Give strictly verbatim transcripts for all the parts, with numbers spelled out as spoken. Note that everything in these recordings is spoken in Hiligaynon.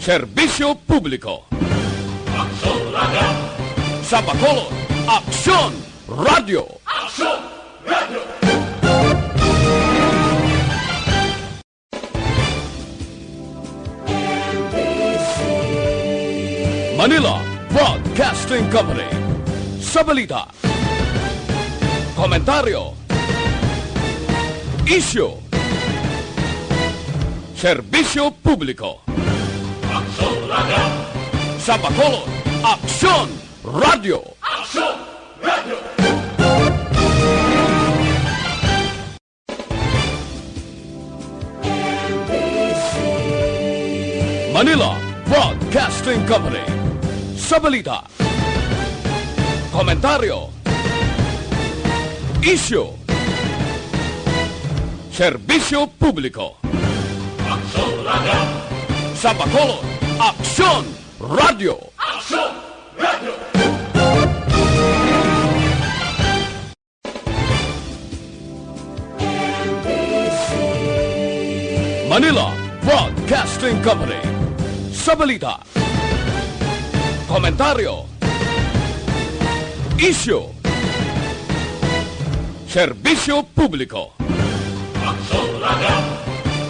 Serbisyo publiko. Aksyon Radio. Sa Bacolod, Aksyon Radio. Aksyon Radio. Manila Broadcasting Company. Sa balita, komentaryo, isyu, serbisyo publiko. Aksyon Radio. Sa Bacolod, Aksyon Radio. Aksyon Radio. Manila Broadcasting Company. Sa balita, komentaryo, isyu, serbisyo publiko. Aksyon Radio. Sa Bacolod, Aksyon Radio. Aksyon Radio. Manila Broadcasting Company. Sa balita, komentaryo, isyu, serbisyo publiko. Aksyon Radio.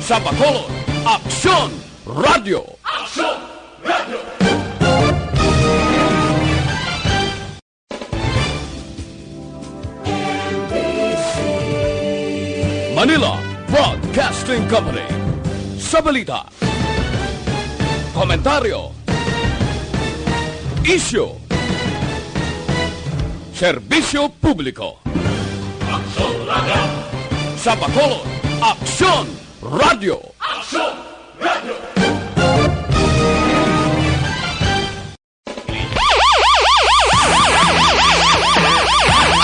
Sa Bacolod, Aksyon Radio. Aksyon Radio. Manila Broadcasting Company. Sa balita, komentaryo, isyu, serbisyo publiko. Aksyon Radio. Sa Bacolod, Aksyon Radio. Aksyon Radio.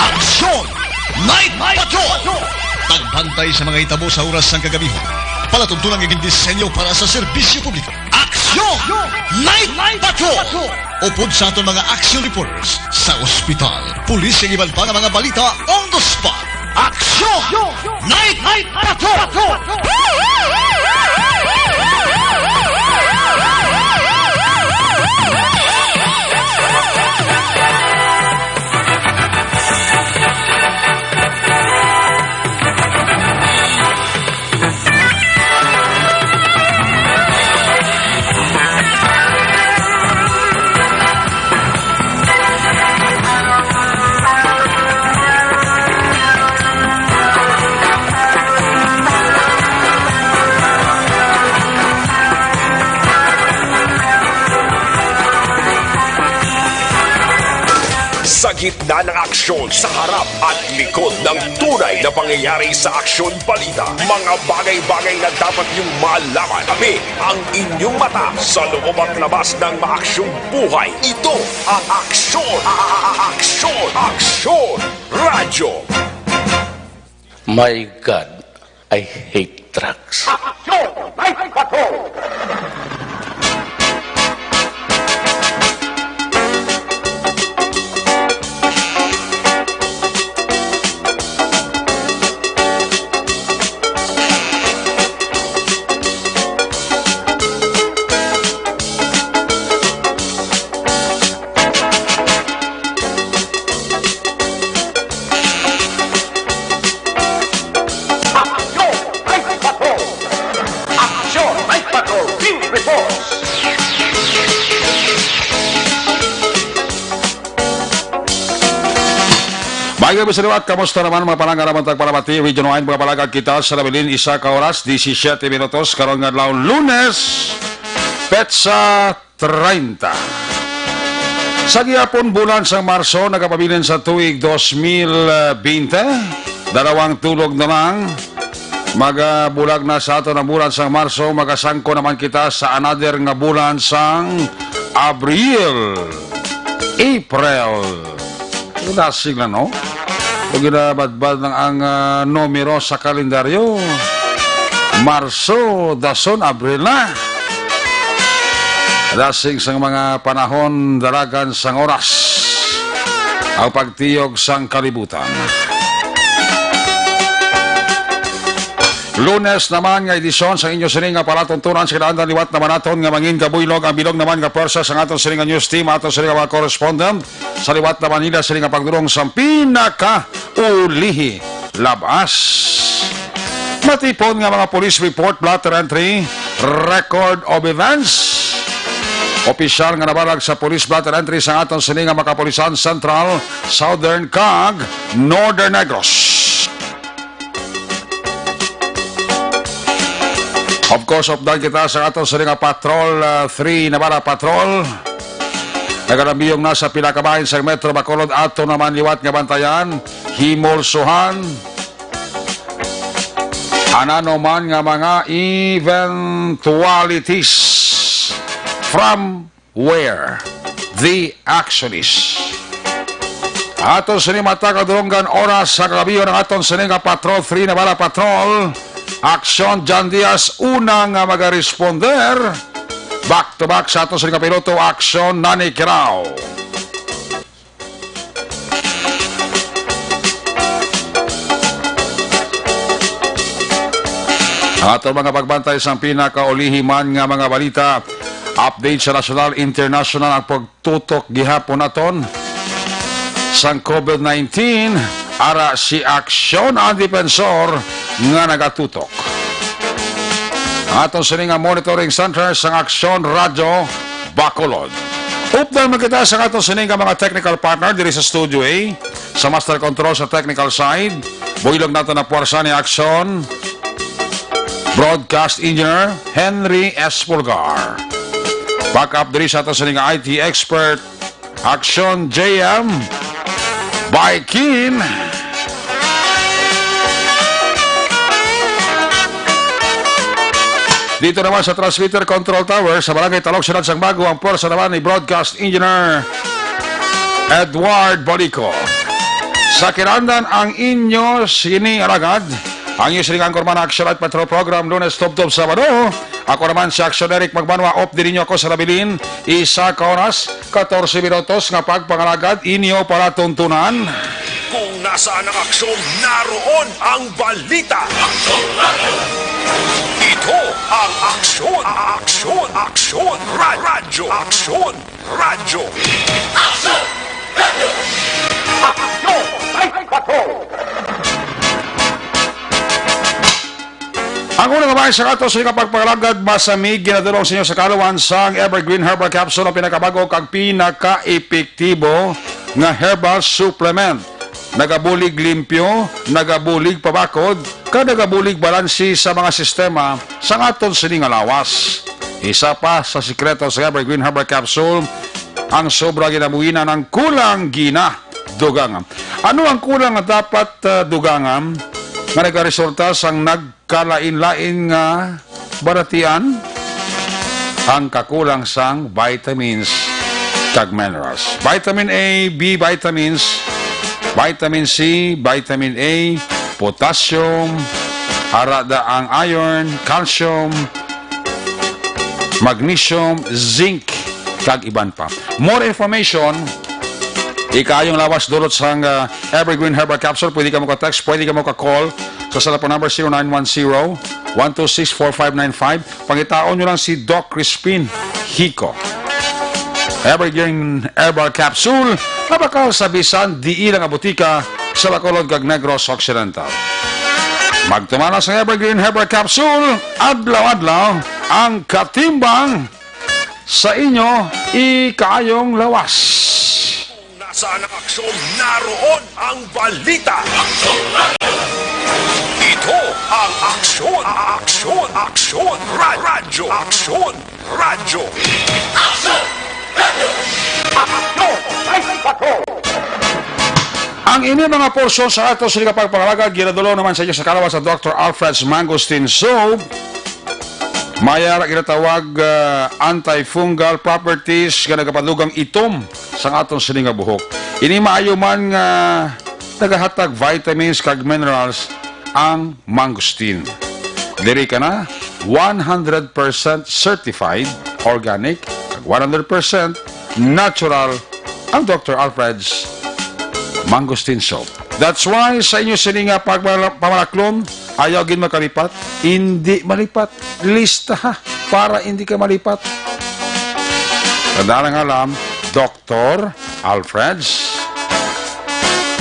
Aksyon! Night Patrol! Pagbantay sa mga hitabo sa oras sang kagabihon. Palatuntunan nga gindisenyo para sa serbisyo publiko. Aksyon! Night Patrol! Upod sa aton mga action reporters sa ospital, pulis, kag iban pa nga mga balita on the spot. Aksyon! Night Patrol! Sa gitna ng aksyon, sa harap at likod ng tunay na pangyayari sa Aksyon Balita, mga bagay-bagay na dapat niyong malaman. Kami ang inyong mata sa loob at labas ng maaksyong buhay. Ito ang Aksyon, a-, a-, a-, Aksyon, Aksyon Radyo. My God, I hate drugs. Aksyon! Night Patrol! Aksyon! Night Patrol! Aksyon! Night Patrol! Field Reports! Maayong gabi sa liwat. Kamusta naman, mga palangga? Naman tagpalamati, Region One, mga palangga, kita sa nabilin, isa ka oras, disisiete minutos, karon nga adlaw, Lunes, petsa treinta. Sa gihapon bulan sang Marso, nagapabilin sa tuig dos mil bente. Dalawang tulog na lang. Magabulag na sa aton ang bulan sang Marso, magasangko naman kita sa another nga bulan sang Abril. April. Dasig na, no? Kung ginabadbad lang ang, ah, numero sa kalendaryo, Marso, dason, Abril na. Dasig sang mga panahon, dalagan sang oras, ang pagtiyog sang kalibutan. Lunes naman nga edisyon sa inyo sini nga palatuntunan sa kinahanglan. Liwat naman naton nga mangin kabuylog ang bilog naman nga pwersa sa aton sini nga news team, aton sini nga mga correspondent sa liwat naman nila sini nga pagdulong sa pinakaulihi labas. Matipon nga mga police report, blotter entry, record of events. Opisyal nga nabalag sa police blotter entry sa aton sini nga mga kapulisan Central, Southern, kag Northern Negros. Of course, update kita sa aton sini nga Patrol, ah, three Navarra Patrol. Nagalambiyong na sa pila ka bahin sa Metro Bacolod, ato naman liwat nga bantayan, himulsuhan, anano man nga mga eventualities from where the action is. Aton sini mata kadulonggan oras sa kagabi ang aton sini nga Patrol three Navarra Patrol. Aksyon John Diaz una nga magaresponder. Back to back sa aton sini nga piloto, Aksyon Nani Kirao. Ang aton mga pagbantay sang pinakaulihi man nga mga balita, update sa nasyonal, international, ang pagtutok gihapon naton sang COVID nineteen, ara si Aksyon ang Depensor nga nagatutok. Ang aton sini nga monitoring center sang Aksyon Radyo Bacolod. Updan man kita sa aton sini nga mga technical partner diri sa Studio A, sa master control sa technical side. Buylog nato na puwersa ni Aksyon Broadcast Engineer Henry S. Pulgar. Backup diri sa aton sini nga I T expert, Aksyon J M Baikin. Dito naman sa Transmitter Control Tower sa Barangay Talog, Siyudad sang Bago, ang pwersa naman ni Broadcast Engineer Edward Balico. Sa kinahanglan ang inyo sini alagad, ang inyo sini nga anchorman, Action Light Patrol Program, Lunes tubtob Sabado. Ako naman si Action Eric Magbanwa, off din ninyo ako sa nabilin, isa ka oras, katorse minutos nga pagpangalagad inyo palatuntunan. Kung nasaan ang aksyon, naroon ang balita. Ito ang Aksyon, Aksyon, Aksyon, Ra-, Radyo, Aksyon, Radyo. Aksyon! Radyo! Aksyon! Ay, patrol! Ang unang bahin sa aton sini nga pagpangalagad, masamig ginadulong sa inyo sa kaluwan sang Evergreen Herbal Capsule, ang pinakabago kag pinaka-epektibo nga herbal supplement. Nagabulig limpyo, nagabulig pabakod, kag nagabulig balansi sa mga sistema sang aton sini nga lawas. Isa pa sa sikreto sa Evergreen Herbal Capsule, ang sobra ginabuhinan ang kulang gina dugangan. Ano ang kulang nga dapat, ah, dugangan nga nagaresulta sang nagkalain-lain nga baratian? Ang kakulang sang vitamins kag minerals. Vitamin A, B vitamins, vitamin C, vitamin A, potassium, ara da ang iron, calcium, magnesium, zinc, kag iban pa. More information, ikaayong lawas dulot sang, ah, Evergreen Herbal Capsule. Pwede ka mo ka-text, pwede ka mo ka-call sa cellphone number zero nine one zero, one two six, four five nine five. Pangitaon nyo lang si Doc Crispin Hico. Evergreen Herbal Capsule, mabakal sa bisan diin nga butika sa Bacolod kag Negros Occidental. Magtumana sa Evergreen Herbal Capsule, adlaw-adlaw ang katimbang sa inyo ikaayong lawas. Kung nasaan ang aksyon, naroon ang balita. Ito ang Aksyon, Aksyon, Aksyon, Ra-, Radyo, Aksyon, Radyo. Aksyon! Radyo! Aksyon! Ay, patrol! Ang ini mga porsyon sa ato sini nga pagpangalagad, ginadulong naman sa inyo sa kalawas sa Doctor Alfred's Mangosteen Soap. May ara ginatawag, ah, antifungal properties nga nagapadugang itom sa aton sini nga buhok. Ini maayo man nga nagahatag vitamins kag minerals ang mangosteen. Diri ka na, one hundred percent certified organic, kag one hundred percent natural ang Doctor Alfred's Mangosteen Soap. That's why sa inyo sini nga pagmala-, pamalaklon, Ayaw gid makalipat. Indi malipat. Listaha para indi ka malipat. Tandaan ang alam, Doktor Alfred's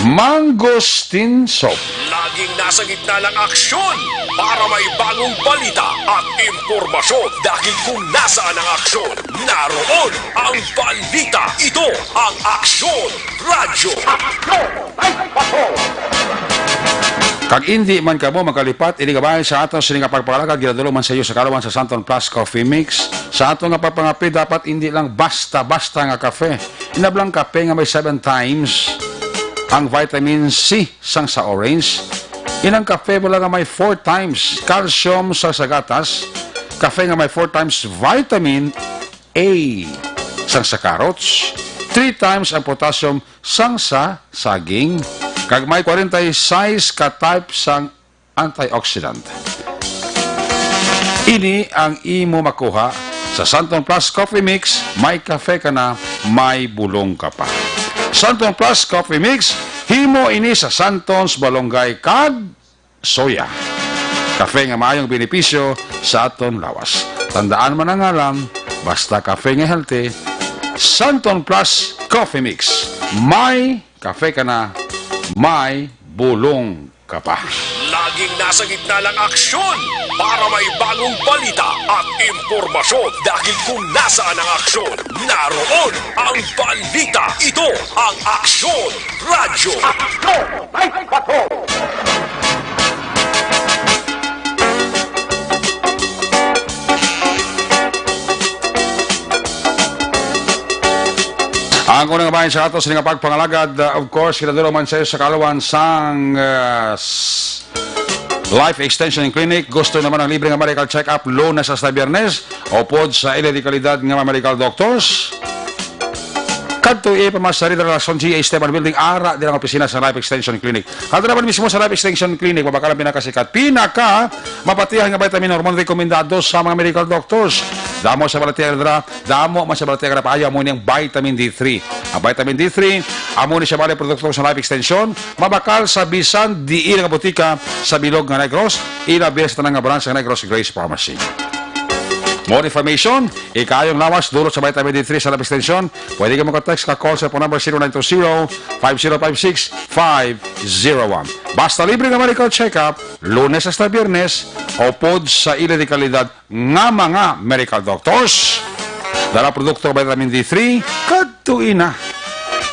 Mangosteen Soap. Laging nasa gitna ng aksyon para may bagong balita at impormasyon, dahil kung nasaan ang aksyon, naroon ang balita. Ito ang Aksyon Radyo. Kag indi man kamo makalipat, ini nga bahin sa aton sini nga pagpangalagad ginadul-ong man sa iyo sa kalawan sa Santon Plus Coffee Mix. Sa aton nga pagpangape, dapat indi lang basta-basta nga kape. Inablang kape nga may seven times ang vitamin C sang sa orange. Inang kape mo lang nga may four times calcium sang sa gatas. Kape nga may four times vitamin A sang sa carrots, three times ang potassium sang sa saging, kag may forty-six ka type sang antioxidant. Ini ang imo makuha sa Santon Plus Coffee Mix, may kafe ka na, may bulong ka pa. Santon Plus Coffee Mix, himo ini sa Santon's Balonggay kag Soya. Kafe nga maayong benepisyo sa aton lawas. Tandaan man ang ngalan, basta kafe nga healthy, Santon Plus Coffee Mix. May kafe ka na, may bulong ka pa. Laging nasa gitna ng aksyon para may bagong balita at impormasyon, dahil kung nasaan ang aksyon, naroon ang balita. Ito ang Aksyon Radyo. Aksyon! May bato! Ang unang bahin sa ato sini nga pagpangalagad, uh, of course, kinadulong man sa iyo sa kalawan sang, uh, s-, Life Extension Clinic. Gusto naman ang libre nga medical check-up Lunes hasta Biyernes, upod sa ila di kalidad nga mga medical doctors. Kadto ipamasa rin ang Rason G A Esteban Building, ara din ang opisina sa Life Extension Clinic. Kadto naman mismo sa Life Extension Clinic, mabakal ang pinakasikat, pinaka mapatihan nga vitamin hormone rekomendado sa mga medical doctors. Damo sa balatiya, damo man sa balatiya nga napaayo, amo ni ang vitamin D three. Ang vitamin D three, amo ni siya bali produkto sa Life Extension, mabakal sa bisan diin nga botika sa bilog nga Negros, ilabi sa tanan nga branch sa Negros Grace Pharmacy. More information, ikayong lawas, dulot sa vitamin D three sa Life Extension, pwede ka maka-text ka call sa phone number zero nine two zero, five zero five six, five zero one. Basta libre nga medical check-up, Lunes hasta Biyernes, upod sa ila di kalidad nga mga medical doctors. Dala produkto vitamin D three, kadto ina.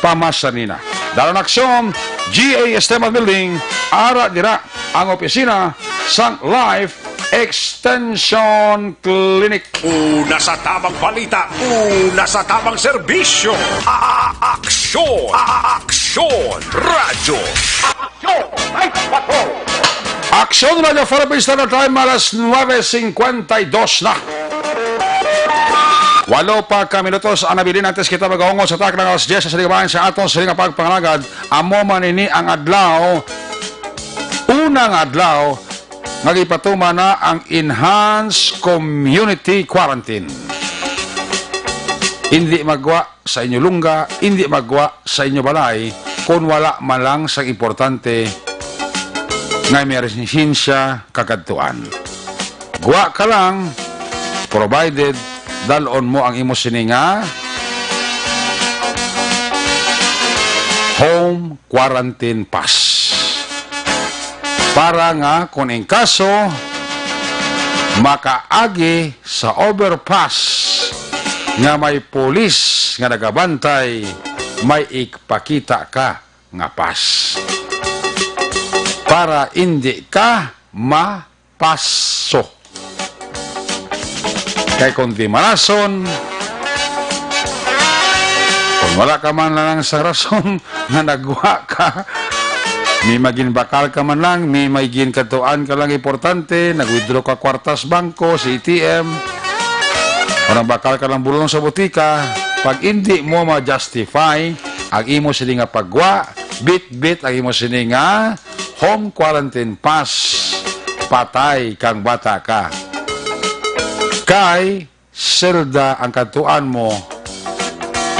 Pamasa nina. Dala na Aksyon, G A Esteban Building, ara dira ang opisina sang Life Extension Clinic. Una sa tamang balita, una sa tamang serbisyo. A-, a-, aksyon, a-, aksyon, radyo. Aksyon Radyo Philippines, Standard Time, alas nuebe cincuenta y dos na. Walo pa ka minutos ang nabilin antes kita magaungon sa takna nga alas diyes sa silingabahan sa aton siling nga pagpangalagad. Amo man ini ang adlaw, unang adlaw nga gipatuman na ang enhanced community quarantine. Hindi magwa sa inyo lungga, indi magwa sa inyo balay, kon wala man lang sang importante nga emerhensya kakadtuan. Gwa ka lang, provided dal-on mo ang imo sini nga home quarantine pass. Para nga, kung in kaso, makaagi sa overpass nga may pulis nga nagabantay, may ipakita ka nga pass. Para indi ka mapaso. Kay kung di marason, kung wala ka man lang sa rason nga nagwa ka, may maginbakal ka man lang, may, may ginkadtuan ka lang importante, nag-withdraw ka kwartas bangko, sa A T M, o nagbakal ka lang bulong sa butika, pag hindi mo ma-justify ang imo sini nga pagwa, bitbit ang imo sini nga home quarantine pass, patay kang bata ka. Kay selda ang kadtuan mo,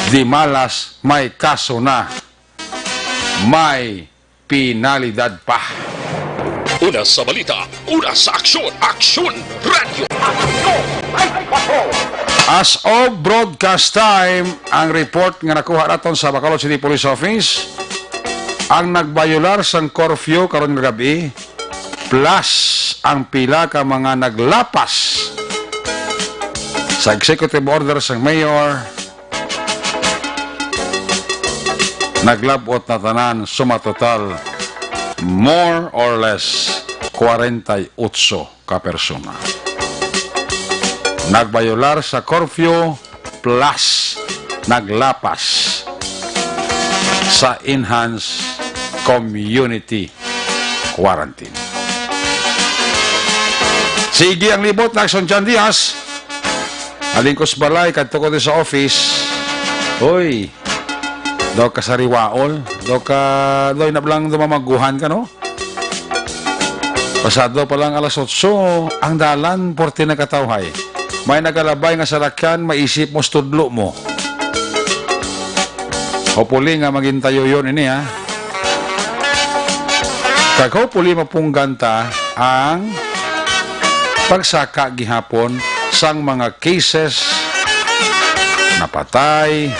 di malas may kaso na, may penalidad pa. Una sa balita, una sa aksyon, Aksyon Radyo. As of broadcast time, ang report nga nakuha naton sa Bacolod City Police Office, ang nagbayular sang curfew karon nga gabi, plus ang pila ka mga naglapas sa executive order sang mayor, naglab-ot na tanan, sumatotal more or less kwarenta y otso ka persona. Nagbayular sa curfew plus naglapas sa enhanced community quarantine. Sige ang libot na Aksyon Jan Diaz. Alingkos balay, kadto ko sa office. Hoy, daw ka sariwaol, daw ka, daw inablang dumamaguhan ka, no? Pasado pa lang alas otso, ang dalan, porte na katawhay. May nagalabay nga salakyan, maisip mo, studlo mo. Hopefully nga maging tayo yun ini, ha? Kag hopefully mapunggan ta ang pagsaka gihapon sang mga cases, napatay,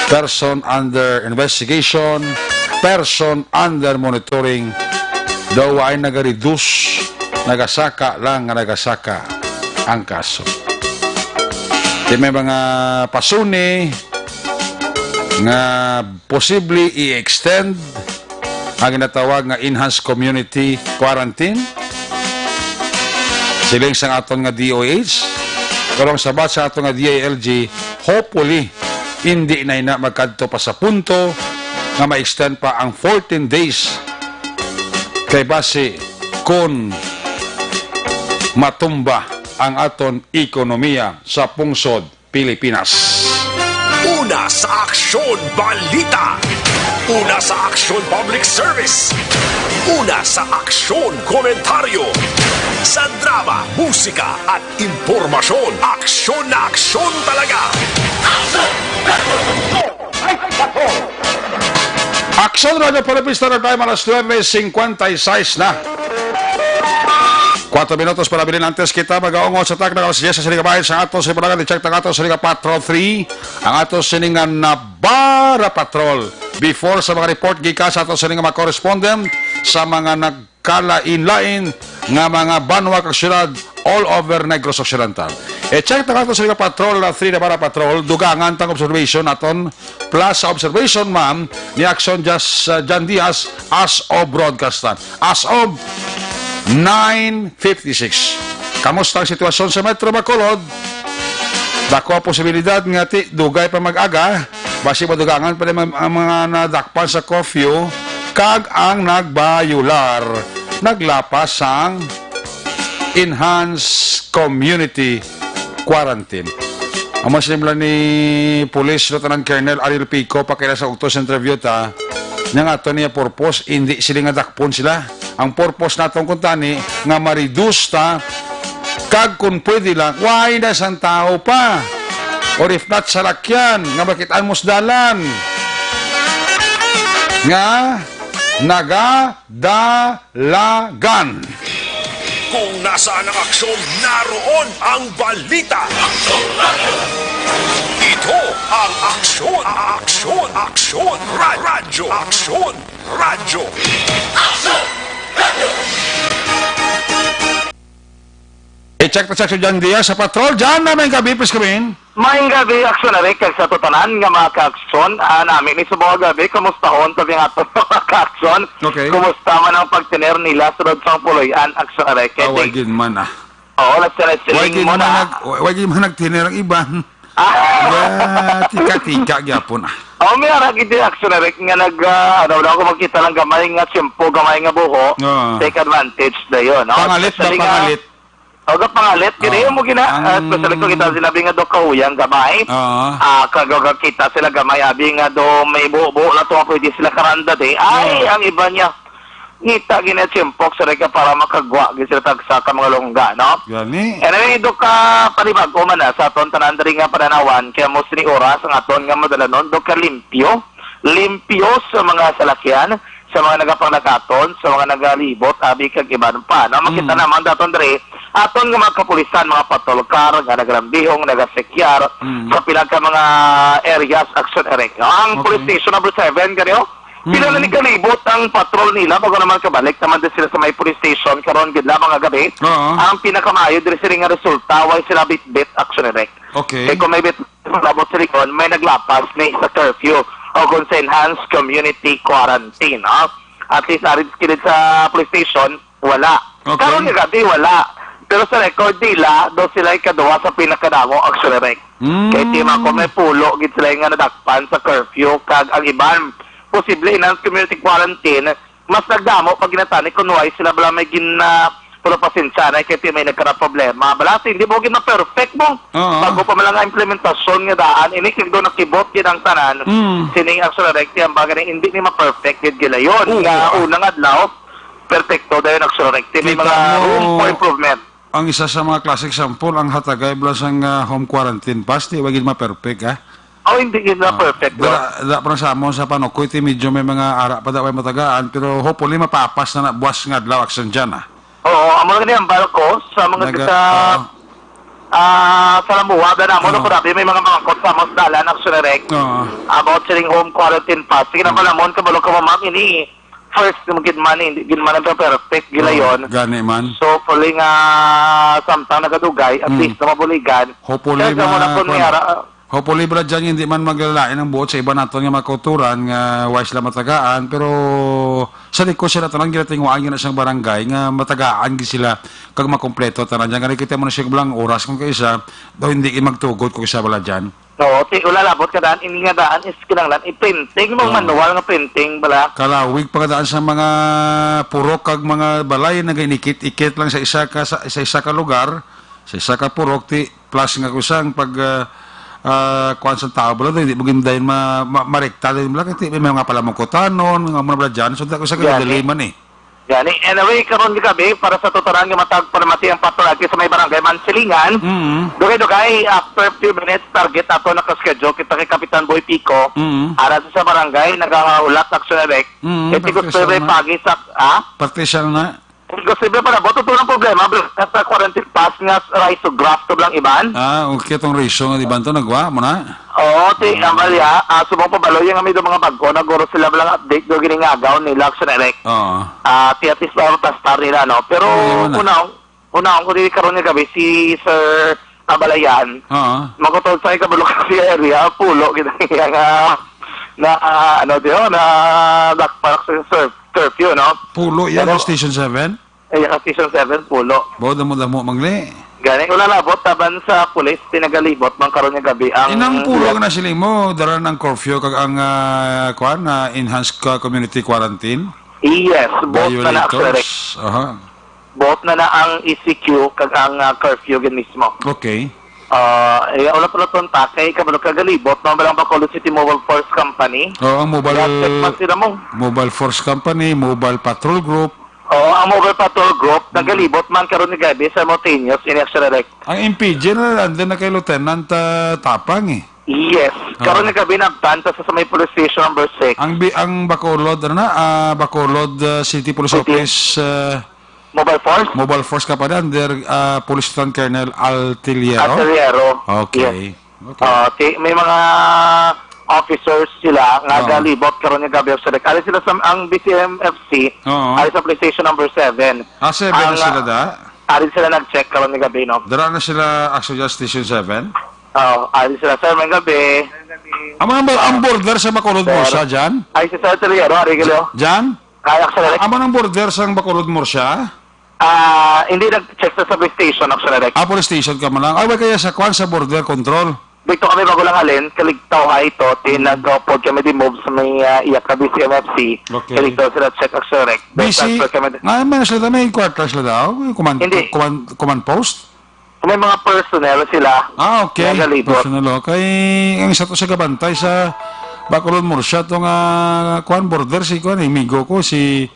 person under investigation, person under monitoring. Daw ay nagareduce, nagasaka lang nga nagasaka ang kaso. Di may mga pasuni nga posible i-extend ang ginatawag nga enhanced community quarantine. Siling sang aton nga D O H, pero ang sabat sa aton nga D I L G, hopefully, hindi na ina magkadto pa sa punto nga ma-extend pa ang fourteen days. Kay basi, kung matumba ang aton ekonomiya sa pungsod Pilipinas. Una sa Aksyon Balita. Una sa Aksyon Public Service. Una sa Aksyon Komentaryo. Sa drama, musika, at impormasyon, aksyon na aksyon talaga. Aksyon Radyo Philippines Standard Time, alas nuebe cincuenta y seis na. Kuwatro minutos para bilin antes kita magaungot sa takna alas diyes sa sining bahin sa ato sa Ibalagan. I-check ta ang ato sa Liga Patrol three, ang ato sining nga Nabara Patrol. Before sa mga report gikan sa ato sining nga mga correspondent sa mga nagkalain-lain nga mga banwa kag syudad all over Negros Occidental. I-check ta ang ato sining nga Patrol, ah, three Nabara Patrol, dugangan tang observation naton plus sa observation, ma'am, ni Aksyon Jas-, uh, Jan Diaz as of broadcast time. As of nine fifty-six. Kamusta ang sitwasyon sa Metro Bacolod? Dako ang posibilidad nga ti dugay pa mag-aga, basi madugangan pa rin ang, ang mga nadakpan sa curfew kag ang nagbayular, naglapas sang enhanced community quarantine. Amo siling ni Police Lieutenant Colonel Ariel Pico, pakila sa uktos interview ta, nga ato niya purpose, hindi sila nga dakpon sila. Ang purpose naton kuntani nga ma-reduce ta, kag kung pwede lang, why na sang tao pa? Or if not, salakyan nga makitaan mo sa dalan nga naga dalagan. Kung nasaan ang aksyon, naroon ang balita. Ito ang Aksyon, Aksyon, Aksyon, Ra-, Radyo, Aksyon, Radyo. I-check ta si Aksyon Jan Diaz sa patrol. Jan, na may gabi, please come in. Maayong gabi, Aksyon Eric, kag sa tutanan nga mga ka-aksyon. Ah, nami ni subong nga gabi, kumustahon tabi nga ato mga ka-aksyon. Okay. Kumusta man ang pagtener nila sulod sang puloy-an, Aksyon Eric? Kay Ah, way ting- gid man, ah. Oo, let's say, let's say, Way gid mo man na. nag-, way, way gid man nagtener ang iban. Ah. Yeah, tika-tika gyapon, ah. Oh, may ara gid, Aksyon Eric, nga nag, ah, ano, wala ako magkita lang gamay nga tiyempo, gamay nga buho. Ah. Take advantage na yun, no? Pangalit ba, Especially nga, pangalit? O, gapangalit, gid Oo. mo gina, Ang ah, especially kung kita sila, abi nga do kahuyang gamay. Oo. Ah, kag, kag kita sila gamay, abi nga do may buo-buo na to, pwede sila karanda, di. Ay, Oo. ang iba niya, ngita gina timpok sa reka para makagwa, gid sila tagsa ka mga longga, no? Gani. Anyway, do ka panibag-o man na sa aton tanan diri nga pananawan, kaya mo sini oras ang aton nga madalanon, do ka limpyo, limpyo sa mga salakyan, sa mga nagapanglakaton, sa mga nagalibot, abi kag iban pa. No? Makita Mm. naman daton diri, aton nga mga kapulisan, mga patrol car nga nagalambihong, nagasekyar Mm. sa pila ka mga areas, Action Direct. No? Ang Okay. police station number seven, gani, oh, pila na Mm. ni kalibot ang patrol nila bago naman kabalik naman din sila sa may police station karon gid lamang nga gabi. Oo. Ang pinakamaayo diri sini nga resulta, way sila bitbit, Action Direct. Okay. Kay kung may bit-, labot sa likod, may naglapas ni sa curfew o kung sa enhanced community quarantine, no? At least, arin kilid sa police station, wala. Okay. Karon nga gabi, wala. Pero sa record nila, daw sila ikaduha sa pinakadamo, Action Direct. Mm. Kay Tim ako, may pulo gid sila nga nadakpan sa curfew, kag ang iban, posible enhanced community quarantine, mas nagdamo pag ginatani kung why sila bala may gin, ah, pero pasensya na kay may nagkara problema. Bala, hindi mo gid ma-perfect mo. Oo. Bago pa man lang ang implementasyon nga daan, ini kag do nakibot gid ang tanan. Mm. Sining Action Direct, ang bagay na hindi ni ma-perfect gid gilayon. Oo. Nga unang adlaw, perfecto dayon Action Direct. May Kita mga mo, room for improvement. Ang isa sa mga classic sample, ang hatagay bala sang, ah, home quarantine pass, di ba gid ma-perfect, ah? Oh, hindi gid na Ah, perfect, no? Dira, dira pa lang sa amon sa Panukoy, ti medyo may mga ara pa daw ay matagaan, pero hopefully mapapas na na buwas nga adlaw, Action Jan, ah. Oo, amo lang ni ang balko sa mga Naga-, sa, oo. ah, sa Lamuha, da namo, Oo. no, grabe, may mga mangkot sa amos dalan, Action Direct. Oo. About sining home quarantine pass. Sige na Oo. pala, mon, kabalo ka mo, ma'am, ini first, gid man, hindi gid man ang perfect, gilayon. Oo, gani man. So, hopefully nga, samtang nagadugay, at Mm. least na mabuligan. Hopefully, Kaya sa muna ma-, po kuwan. niya, ra-, Hopefully, Brad Jan, hindi man maglalain ang buot sa iba naton nga mga kauturan nga wala sila matagaan, pero sa likod sila tanan ginatinguhaan gina sang barangay nga matagaan gid sila kag makompleto tanan. Diyan nga nakita mo na siya bilang oras kung kaisa, daw hindi gid magtugot kung isa, Brad Jan. Oo, ti, wala labot ka daan, ini nga daan is kinahanglan i-printing, mong Oo. manual nga printing, bala. Kalawig pa nga daan sa mga purok kag mga balay, nagainikit-ikit lang sa isa ka, sa, sa isa ka lugar, sa isa ka purok, ti, plus nga kusang pag, ah, ah, kuwan sa tao, bala, di mo gid dayon ma-, ma-, marekta dayon, bala, kay may mga palamukutanon, mga, mga bala dyan. So, dako sa Gani. kadali man, eh. Gani. Anyway, karon nga gabi, para sa tuturan nga matag palamati ang patrol agi sa may barangay Mansilingan, Mm. dugay-dugay, after few minutes, target ato naka-schedule kita kay Kapitan Boy Pico. Mm. Ara sa, sa barangay, nagahulat Action Direct. Mm, Kay ti gusto perfect may na. pagi sa, ah? Perfect siya na. Imposible pa na. Buto to ang problema, bro. Sa quarantine pass nga riso grass to lang iban. Ah, okay, tong riso nga iban to, nagwa mo na? Oo, ti, Ah. ang balya, ah, subong pa baloy nga may do mga bago, naguro sila lang update do gining agaw nila sa direct. Oo. Ah, ti at least para matastar nila, no? Pero Oo, yun na. una, una, kung di karon nga gabi, si Sir Abalayan, Oo. magutod sa ikabalo ka siya area, pulo, gid ang iya nga, na, ah, ano, di, oh, na backpack sa sur-, curfew, no? Pulo yan Pero ang Station seven? Ay, ang Station seven, pulo. Baw, damo-damo, mangli. Gani, wala labot, taban sa pulis, tinagalibot, man karon nga gabi, ang Inang pulo nga nasiling mo, dara ang curfew kag ang, ah, kwan, ah, enhanced, ah, community quarantine? Yes, both na na, Violators. Actually. Aha. Both na na ang E C Q kag ang, ah, curfew gid mismo. Okay. Ah, eh, wala pa na to ang takay, kabalo ka galibot, no? Balang Bacolod City Mobile Force Company. Oh, ang mobile, Kaya check man sila mo. Mobile Force Company, Mobile Patrol Group. Oo, ang Mobile Patrol Group, Hmm. nagalibot man karon ni gabi sa Montaños, in Extra Direct. Ang M P G na, andun na kay Lieutenant, ah, Tapang, eh. Yes. Oo. Karon ni gabi, nabanta sa, sa may police station number six. Ang bi-, ang Bacolod, ano na, ah, Bacolod, ah, City Police City. Office, ah, Mobile Force? Mobile Force ka pa na, under, ah, Police Lieutenant Colonel Altiliero? Altiliero. Okay. Yes. Okay. Ah, ti-, may mga officers sila nga Oo. galibot karon nga gabi sa Direct. Ari sila sa ang B C M F C, Oo. ari sa police station number seven. Ah, seven na Ang, sila ah, da? ari sila nag-check karon nga gabi, no? Dara na sila, actually, sa Station seven? Oo, ari sila, sir, may gabi. Ang mga, ang border sa Bacolod Sir. Murcia, dyan? Ay, si Sir Teliero, ari gilo. Dyan? Kaya, sir. Amo nang border sang Bacolod Murcia? Ah, hindi nag-check sa subway station, actually, direct. Ah, police station ka man lang. Ay, wala kaya sa kwan, sa border control? Dito kami bago lang halin, kaligtaw ha ito, ti Hmm. nag-upload kami di move sa may, ah, iya ka B C M F C. Okay. Kaligtaw sila check, actually, direct. B C, Transfer kami di- nga, may sila, may quarters sila daw? Command, Hindi. command, command post? May mga personnel sila Ah, okay. nga galibot. Personnel, okay. Ang isa to sa gabantay sa Bacolod Murcia, to nga, kwan, border, si, kwan, amigo ko, si,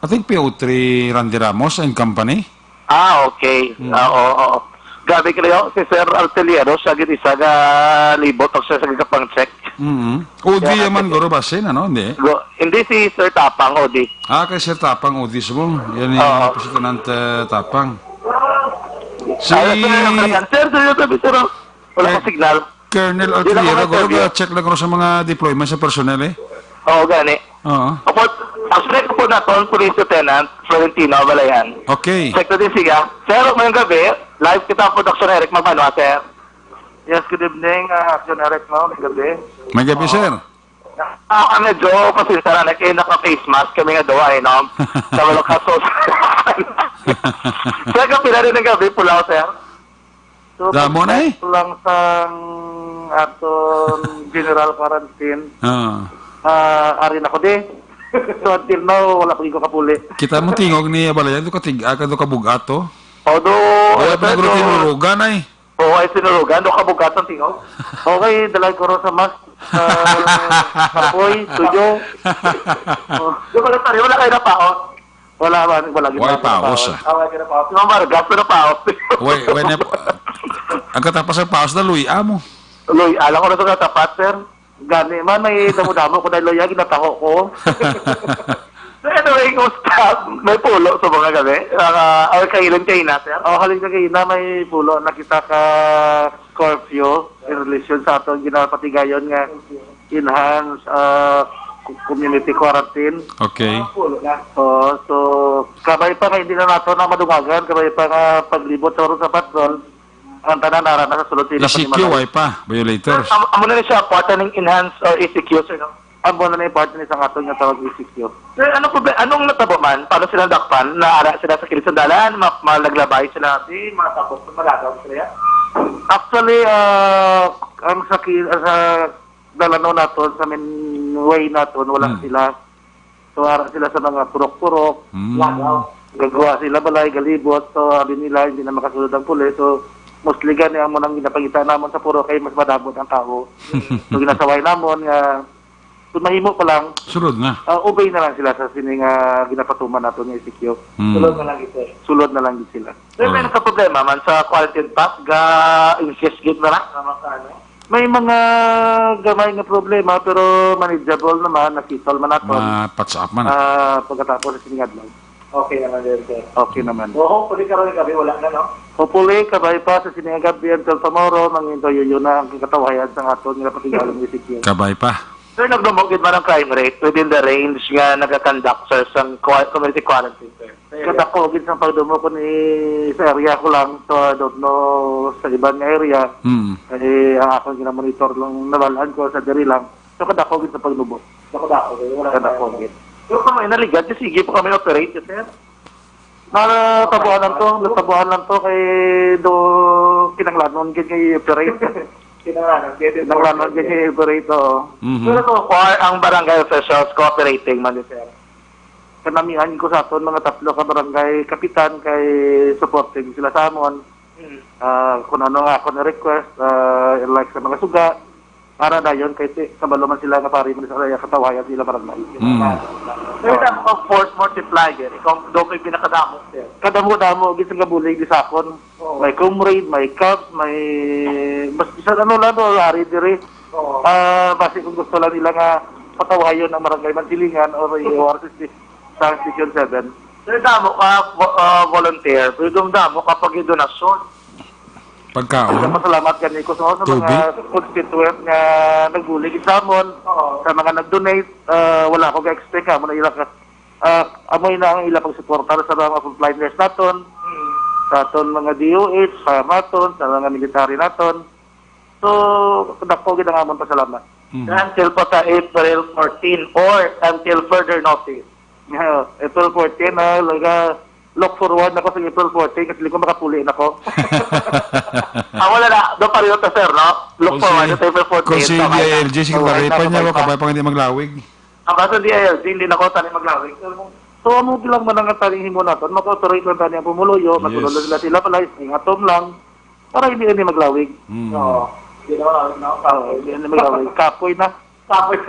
I think, P O three Randy Ramos and company. Ah, okay. Mm. Ah, oo, oo. Grabe kayo, si Sir Arteliero, siya gid isa ka libot, o siya sa gapang check. Mm. Udi Kaya man, kasi guro, basin, ano? Hindi. Go, hindi si Sir Tapang, Odi. Ah, kay Sir Tapang, Odi, subong. Yan yung Oo. President, eh, Tapang. Si Ay, sir, sir, sir, sir, sir, sir, wala Sir ko signal. Colonel Di lang ako Alcalera, guro, nag-interview. Check lang, guro, sa mga deployment sa personnel, eh. Oo, gani. Oo. Kapag, actually, kapag naton, Police Lieutenant Florentino Abalayan. Okay. Check na din siya. Sir, ngayong gabi, live kita, Production Eric Magmanwa, sir. Yes, good evening, ah, Action Eric, no? May gabi. May gabi, Oo. Sir. Ah, medyo pasensya na, kaya naka-face mask kami nga duwa, eh, no? Sa wala ka sos. Sir, kapila rin ang gabi, pulaw, sir? So, Damo na, eh. Pag-check lang sang aton general quarantine, Ah. ah, ari na ko di. So, until now, wala pa gyud ko kapuli. Kita mo tingog ni Abalayan, do katig-, ah, do kabugato. Although, Wala pa pero, nagro tinurugan, ay. Oo, ay sinurugan, do kabugaton tingog. Okay, dalay ko ron sa mask. Ah, kapoy, tuyo. Oh. Di ba, wala kayo napaon? Wala ba? Wala gid Why napaon. Paos, ah? Ah, wala gid napaon. Si Ma'am Vargas, pero paos. Why, why na, ang katapas ang paos na, luy, amo. Luy, alam ko na sa katapat, sir. Gani man, may damo-damo ko na luya, ginataho ko. So anyway, kumusta? May pulo sa mga gabi? Mga, or kailin kaina, sir? Oh, halin ka kaina, may pulo na kita ka curfew in relation sa aton ginapatigayon nga enhanced, ah, co-, community quarantine. Okay. Ah, pulo na. Oo, so, kabay pa nga hindi na nato na madungagan, kabay pa nga paglibot sa oras sa patrol, ang tanan nara na sa sulod sa ila E C Q, panimalay. Why pa? Violators. Am-, amo na ni siya, part ning enhanced or E C Q, sir, no? Amo na ni part ni sa aton nga tawag E C Q. Sir, ano po ba, anong natabo man? Paano sila dakpan? Naara sila sa kilid sang dalan? Ma-, ma-, naglabay sila? Di, mga tapos, malagaw sila yan? Actually, ah, ang sa ki-, sa dalanon naton, sa main way naton, wala Hmm. sila. So, ara sila sa mga purok-purok. Hmm. Lagaw. Gagawa sila balay, galibot. So, abi nila, hindi na makasulod ang pulis. So, mostly gani ang munang ginapangita namon sa purok kay mas madamo ang tao. So, ginasaway namon nga kung mahimo pa lang, Sulod na. ah, obey na lang sila sa sini nga ginapatuman nato nga E C Q. Hmm. Sulod na lang ito. Sulod na lang gid sila. Sir, may Alright. nagka-problema man sa quarantine pass, ga-insist gid na lang, tama ka, ano? May mga gamay nga problema, pero manageable naman, na-settle man naton. Ma-patch up man. Ah, pagkatapos sa sining adlaw. Okay naman din, sir. Okay naman. So, hopefully, karon gabi, wala na, no? Hopefully, kabay pa sa sining gabi until tomorrow, mangintoyoyo na ang katawhayan sa aton nga patigalan nga E C Q. Kabay pa. Sir, nagdumog gid man ang crime rate within the range nga nagakandak, sir, sang qua-, community quarantine, sir? Kadako gid sang pagdumog ko ni sa area ko lang, so I don't know sa iban nga area. Mm. Eh, ang akong ginamonitor lang, nabalaan ko sa diri lang. So, kadako gid sa pagdumog. Kadako, eh, wala Kadako tayong gid. Pero kami, naligad, sige po kami operate, sir. Natabuan lang to, natabuan lang to kay do kinanglanon gid nga i-operate. Kinanglanon gid, Kinanglanon gid nga i-operate, oo. Mhm. Pero so far, ang barangay officials cooperating man, sir. Kanamian ko sa aton mga tatlo ka barangay kapitan kay supporting sila sa amon. Mm. Ah, kung ano nga ako na request, ah, like sa mga suga, para dayon kay ti-, kabalo man sila nga pari man sa iya katawayan sa ila barangay. Mm. Pero damo ka force multiplier, ikaw daw kay pinakadamo, sir. Kadamo-damo gid sa gabulig di sa akon. Oo. May comrade, may cubs, may mas bisan ano lang do, ari diri. Oo. Ah, basi kung gusto lang nila nga patawayon ang barangay Mansilingan or i-O R C C sa Station seven. Pero damo ka vo-, ah, volunteer, pero damo ka pagdonasyon. Pagkaon? Nagpasalamat gani ko sa, sa mga Tubig? constituent nga nagbulig sa amon, Oo. sa mga nag-donate, ah, wala ko ga-expect nga amo na ila ka, ah, amo na ang ila pagsuportar sa mga frontliners naton, Mm. sa aton mga D O H, sa naton, sa mga military naton. So, dako gid ang amon pasalamat. Mhm. Until pa sa April fourteen or until further notice. Yeah, April fourteen, ah, laga, look forward na ko sa April fourteen kasi ko makapuli na ko. Ah, wala na. Doon pa rin ito, sir, no? Look Kung forward si, sa April fourteen. kung si Tama na. D I L G, sige, Tama na, pa niya, tama na. Kabay pa nga hindi maglawig. Ang kaso D I L G, hindi na ko tani maglawig. So, amo lang man ang taning himo naton. Mag-operate lang tani ang pumuluyo, Yes. Magulol sila sila pala, ingatom lang. Para hindi, hindi maglawig. Mm. Oo. Hindi na maglawig, no? Oo, hindi, hindi maglawig. Kapoy na. Kapoy.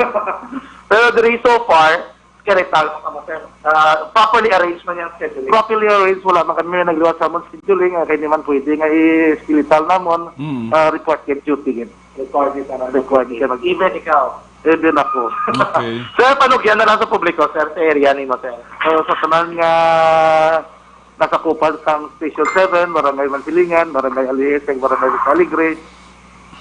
Pero diri so far, Skeletal mo kamo, sir. Ah, properly arranged man yung scheduling. Properly arranged, wala man kami nagliwat sa amon scheduling, ah, kay di man pwede nga i-skeletal namon, Mm. ah, report gid duty gid. Required ka na. Required ka na. Even ikaw. Even ako. Okay. Sir, panugyan na lang sa publiko, sir, sa area nimo, sir. So, sa tanan nga nasakupan sang Station seven, Barangay Mansilingan, Barangay Aliheseng, Barangay Vista Alegre.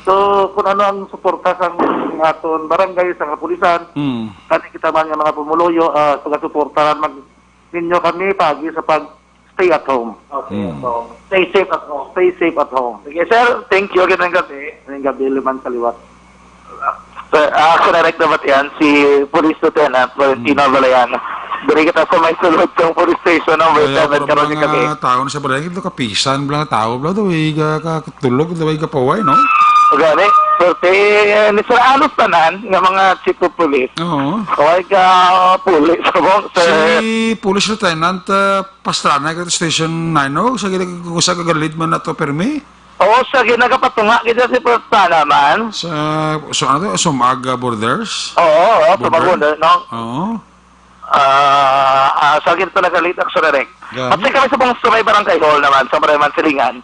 So, kung ano ang suporta sang aton barangay, sa kapulisan, Mm. kani kita man nga mga pumuluyo, ah, pagasuportahan man ninyo kami paagi sa pag stay at home. Okay, Mm. so, stay safe at home. Stay safe at home. Sige, sir, thank you. Ganang gabi. Ganang gabi, liman kaliwat. Sir, ah, ako na rin nabatian si Police Lieutenant Valentino Mm. Balayan. Diri kita sa may sulod sang police station number Kaya seven para karon mga gabi. Tao na sa balay, ito kapisan, mga tao, bla, daw, iga ka, katulog, daw, iga paway, no? Gani, swerte, eh, ni Sir Anos tanan, nga mga chief of police. Oo. Kaway ka, police, mo, sir. Si Police Lieutenant, ah, Pastrana, ka Station nine, no? Sa gina-, kung sa kagalid man na to, permi? Oo, sa ginagapatunga, kita si Pastrana man. Sa, so, ano to? Sumag, ah, borders? Oo, oo, Border? Sumag border, no? Oo. Ah, ah, sa akin ito nagalit, actually, Rek. Gani. At sa kami sa pang-, sa may barangay hall naman, sa Barangay Mansilingan,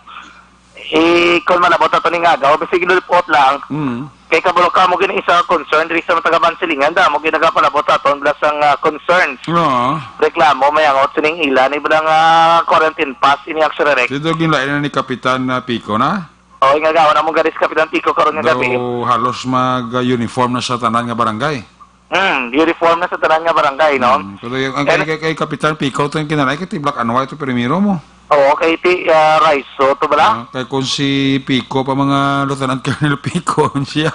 eh, kung malabot ato ning agaw, basig lulipot lang. Mm. Kay kabalo ka mo gini isa concern diri sa mga taga Mansilingan, da mo ginagapalabot sa aton, bala sang, ah, concerns. Oo. Reklamo, may angot sining ila, ni bala nga quarantine pass, ini actually, Rek. Dito ginlain na ni Kapitan, ah, Pico na? Oo, nga gawa namong garis Kapitan Pico karon nga gabi. Daw halos mag-uniform na sa tanan nga barangay. Hmm, uniform na sa tanan nga barangay, no? Hmm, pero yung, ang And kay, kay, kay Kapitan Pico, ito yung kinanay, kay ti black and white, ito primero mo. Oo, kay ti, ah, Raiso, to bala? Ah, kay kung si Pico pa, mga Lieutenant Colonel Pico, siya,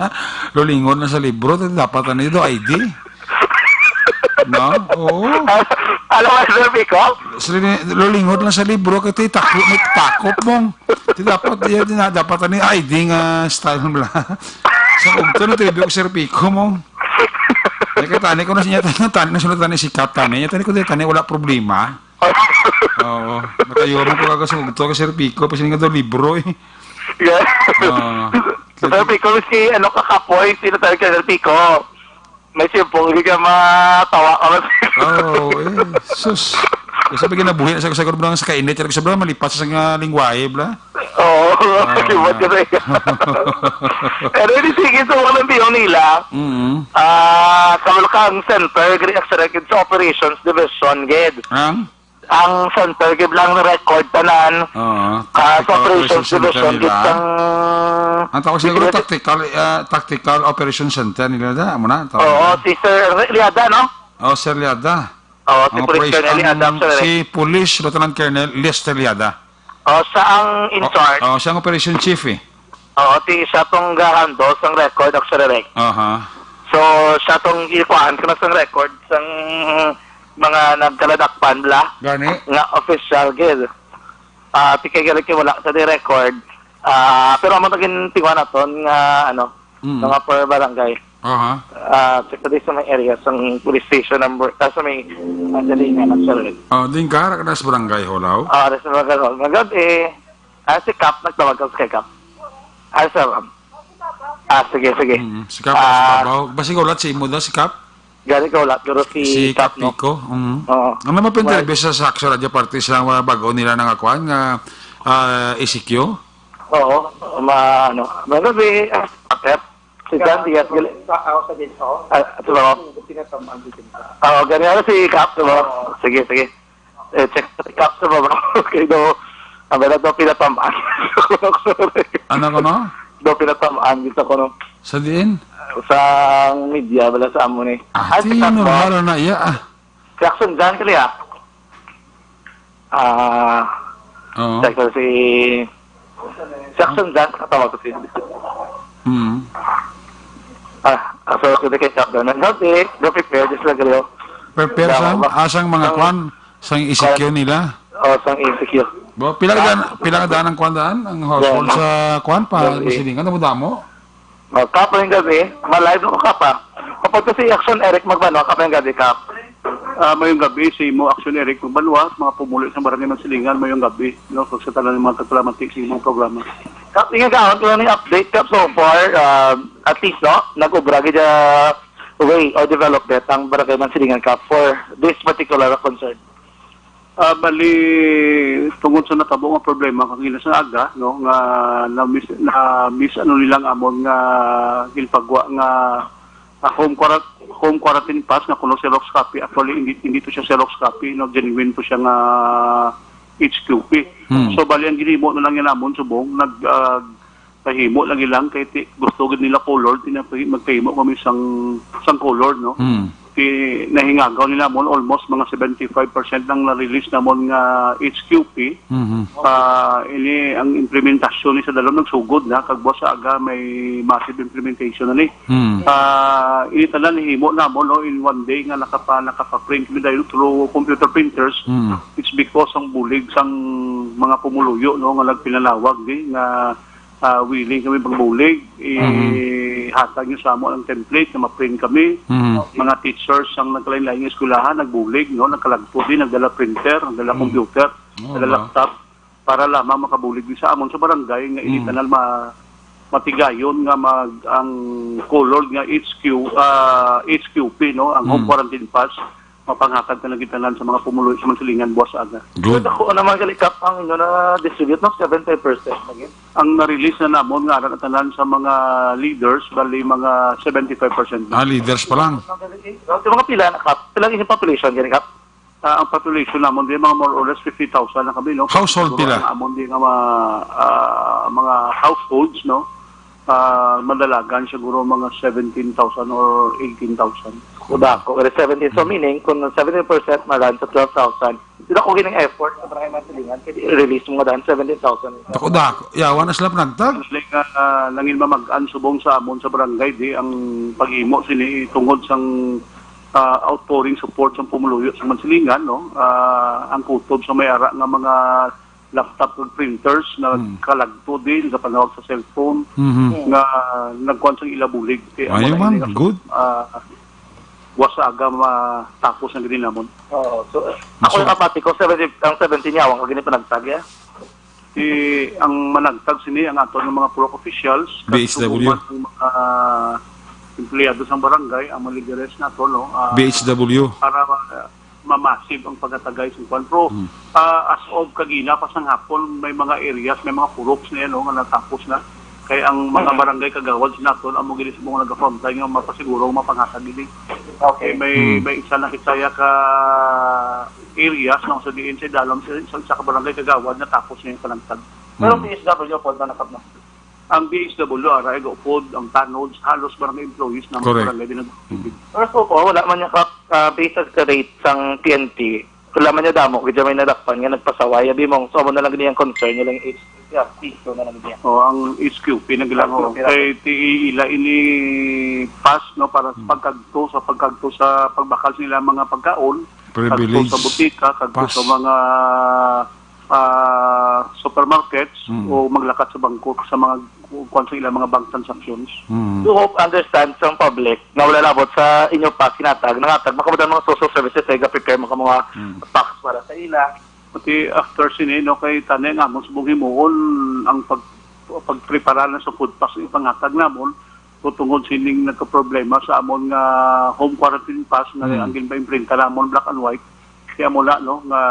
lulingon na sa libro, to dapat ano ito, I D? No? Oo. Alam mo, Sir Pico? Sir, lulingon lang sa libro, kay ti takop, may takop mong. Ti dapat, iya, di na, dapat ano yung I D nga style mo lang. Sa ugto na tribyo ko, Sir Pico, mong. Nakatani ko na siya, tani na siya, tani si Kap, tani. Tani ko, tani, wala problema. Oo. Matayo mo ko kagasugto ka, Sir Pico, pa siya nga daw libro, eh. Yeah. Oo. Sir Pico, si, ano, kakapoy, sino tayo ka, Sir Pico? May siyempre, hindi ka matawa ka, Sir Pico. Oo, eh. Sus. Kasi pag nabuhi na sa, sa, sa, sa kainit, sa, sa, malipas sa nga lingwahe, bla. Oo, Ah. Kibat ka sa iya. Pero hindi, sige, so, walang biyo nila. Mm. Ah, sa Bulacan Center, gri-, sa record sa Operations Division, gid. Ang? Ang center, gid lang record tanan. Oo, Ah, sa Tactical Operations Operation Center Division, gid nila. Sang Ang tawag siguro Division. Tactical, ah, Tactical Operation Center nila da, amo na, tawag Oo, nila. Si Sir Liada, no? Oh, Sir Liada. Oo, si Ang Police operation, Colonel Liada, ang sir, eh. Si Police Lieutenant Colonel Lester Liada. Oh, siya ang in Oh, charge. Oh, siya ang operation chief, eh. Oo, ti siya tong ga-handle sang record, actually, Rek. Aha. So, siya tong ikuan ko na sang record sang mga nagkaladakpan, bla. Gani? Nga official, gid. Ah, ti kay gali kay wala sa di record. Ah, pero amo naging tingwa naton nga, ano, Mm. mga per barangay. Aha. Ah, check na di sa may area, sang police station number, ah, sa may, ah, sa di nga, actually. Oh, din ka, ra ka na sa barangay hall, aw? Ah, sa barangay hall. Magab, eh, ah, si Kap, nagtawag ka sa kay Kap. Ah, sa, ah, sige, sige. Mm, si Kap, Ah, sa Babaw. Basi ko ulat si imo daw, si Kap? Gani ka ulat, pero si Si Kap, Kap no? Pico, mm. Oo. Ano mo Well, pinterview sa Saxo Radio Party sa mga bago nila nga kuan nga, ah, E C Q? Oo, ma-, ano, magabi, ah, Pep. Si Dan Diaz, gali- Sa, ako sa din, oh. Ah, sa Babaw. Pinatamaan din ka. Oo, gani, ano si Kap, sa Babaw? Oo. Sige, sige. Eh, check sa Kap sa Babaw. Okay, do. Ang bala do pinatamaan. Ano ko, no? Do pinatamaan dito ko, no? Sa diin? Sa media, bala sa amo ni. Ah, Ay, di si Kap, normal na iya, ah. Si Action Jan, kali, ah. Ah, Oo. Check ko si, si Action Jan, katawag ko si. Hmm. Ah, aso ko di kay Kap, no? Healthy, do prepare, just like, Prepare Damo sang, ba? asang mga Ang kwan, sang E C Q Kwan. nila? Oh, sang E C Q. Bo, pila ka Ah. daan, pila ka daan ang kwan daan? Ang household Yeah. sa kwan, pa, Yeah. Masilingan, damo-damo? Oh, Kap, mayong gabi. Ma-live ako, Kap, ah. Kapag kasi Action Eric Magbanwa, Kap, mayong gabi, Kap. Ah, mayong gabi, si mo Action Eric Magbanwa, mga pumuli sa Barangay Mansilingan, mayong gabi, no? Kag sa tanan ng mga tagpalamati sa imong programa. Kap, ingagaon ko lang yung update, Kap, so far, ah, at least, no? Nag-ubra gid, ah, way or development ang Barangay Mansilingan Kap for this particular concern? Ah, bali, tungod sa natabo nga problema kagina sa aga, no, nga na-miss, na-miss ano nila ang amon nga ginpagwa nga, ah, home quara-, home quarantine pass nga kuno xerox copy. Actually, hindi, hindi to siya xerox copy, no, genuine to siya nga H Q P. Hmm. So, bali, ang ginhimo na lang yan namon subong, nag, ah, pahimo lagi lang kay ti, gusto gid nila colored, ti nagpahi-, magpahimo kami sang, sang colored, no? Hmm. Ti nahingagaw nila mo almost mga seventy-five percent lang na-release namon nga H Q P. Mhm. Ah, ini ang implementasyon ni sa dalom nagsugod na, kag buwas sa aga may massive implementation na ni. Hmm. Ah, ini tanan nahimo namon, no, in one day nga nakapa-, nakapaprint mi dayon through computer printers. Hmm. It's because ang bulig sang mga pumuluyo, no, nga nagpinalawag ni nga, ah, willing kami magbulig, Mhm. ihatag niyo sa amo ang template nga ma-print kami. Mhm. Mga teachers sang nagkalain-lain nga eskwelahan nagbulig, no, nagkalagpo din, nagdala printer, nagdala Mhm. computer, Oh, nagdala wow. laptop para lamang makabulig din sa amon sa barangay nga ini Mm. tanan ma-, matigayon nga mag-, ang colored nga H Q, ah, H Q P, no, ang home Mm. quarantine pass, mapanghatag na lang gid tanan sa mga pumuluyo sa Mansilingan buwas sa aga. Good. So, dako naman gali, Kap, ang inyo na-distribute, no? Seventy percent na gid. Ang na-release na namon nga ara na tanan sa mga leaders, bali mga seventy-five percent na. Ah, leaders pa lang. Sa mga pila na, Kap? Pila ang inyong population gani, Kap? Ah, ang population namon di mga more or less fifty thousand na kami, no? Household Siguro pila? Ang amon di nga mga, ah, mga households, no? Ah, madalagan siguro mga seventeen thousand or eighteen thousand. Dako, dako. Pero seventeen, so meaning, kung seventeen percent malan sa twelve thousand, dako gid ang effort sa Barangay Mansilingan, kay di-release mo nga daan seventeen thousand. Dako, dako. Yawa na sila panagtag. Like, ah, nangin mamag-an subong sa amon sa barangay, di ang paghimo sini tungod sang, ah, outpouring support sang pumuluyo sa Mansilingan, no? Ah, ang kutob sa may ara nga mga laptop ug printers na Hmm. kalagto din sa panawag sa cellphone Mhm. nga nagkuan sang ila bulig. Kay Maayo amo na man, ini nga, good. ah, buwas sa aga matapos ang gid namon. Oo. So, ako Maso- lang apati ko, seventy, ang seventeen niya, awang ka gini panagtag, eh. Di ang managtag sini ang aton nga mga purok officials, kag B H W. Subong man ang mga empleyado sang barangay, ang mga lideres nato, no? Ah, B H W. Para, ah, mamasib ang paghatagay sa kwan. Pero, Hmm. ah, as of kagina pa sang hapon, may mga areas, may mga puroks na yan, no, nga natapos na. Kay ang mga Hmm. barangay kagawad sa naton, amo gini sa mga nag-frontline nga mapasiguro ang mapanghatag gini. Okay. Kay may, Hmm. may isa na kita ya ka areas, no, sa diin sa dalom sa, sa isa ka barangay kagawad, natapos na yung panagtag. Pero Hmm. P S W po, na nakapna. Ang B H W, ara, ay upod, ang tanods, halos barangay employees na Correct. Barangay din nag- Mm. Pero so far, wala man niya ka, ah, based sa rate sang P N P, wala man niya damo, gid may nadakpan nga nagpasaway. Abi mo, so amo na lang gid ang concern niya lang is, yeah, issue na lang niya. Oh, ang H Q P na lang, H Q P oh. Kay ti ila ini pass, no, para sa Hmm. pagkagto, sa pagkagto sa pagbakal sa ilang mga pagkaon, Privilege. Kagto sa butika, kagto Pass. Sa mga ah, supermarkets Mm. o maglakat sa bangko sa mga kuwan sa ilang mga bank transactions. Mm. To hope understand sa public nga wala labot sa inyo pa kinatag, nangatag, makabutan mga social services, eh, ga-prepare mo ka mga Mm. packs para sa ila. Pati after sini, no, kay tani nga mo subong himuon ang pag-, pagprepara na sa food packs ipanghatag namon, so tungod sining nagkaproblema sa amon nga home quarantine pass nga Mm. ang ginpaimprinta namon black and white, kaya mula, no, nga,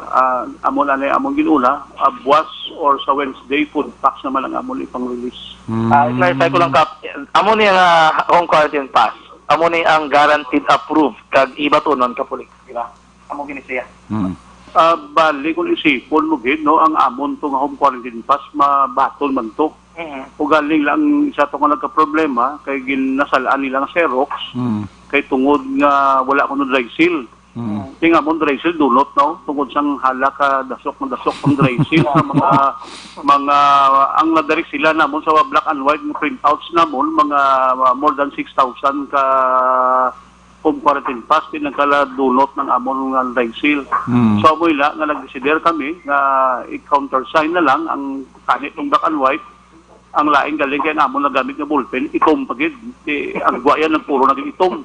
ah, amo na ni among ginuna, ah, buwas or sa Wednesday, food packs naman ang amon ipang-release. Mm. Ah, i-clarify ko lang, Kap, amo ni nga home quarantine pass, amo ni ang guaranteed approved kag ibatunon ka pulis, di ba? Amo gini siya. Mm. Ah, bali, kung isipon mo gid, no, ang amon to nga home quarantine pass, mabaton man to. Mm. Ugaling lang isa to nga nagkaproblema, kay ginasalaan nila nga Xerox, Mm. kay tungod nga wala kuno dry seal. Mm. Kay nga mo, dry seal, dunot, no? Tungod sang hala ka dasok, madasok ang dry seal sa mga, mga, ang na-direct sila namon sa black and white nga printouts namon, mga, uh, more than six thousand ka home quarantine pass, di nagkala dunot ng amon nga dry seal. Mm. So, amo ila nga nag-desider kami nga i-countersign na lang ang tanit ng black and white, ang lain galing kay ang amon nagamit nga ballpen, itom pa gid. Di, ang gwa yan, nagpuro na gid itom.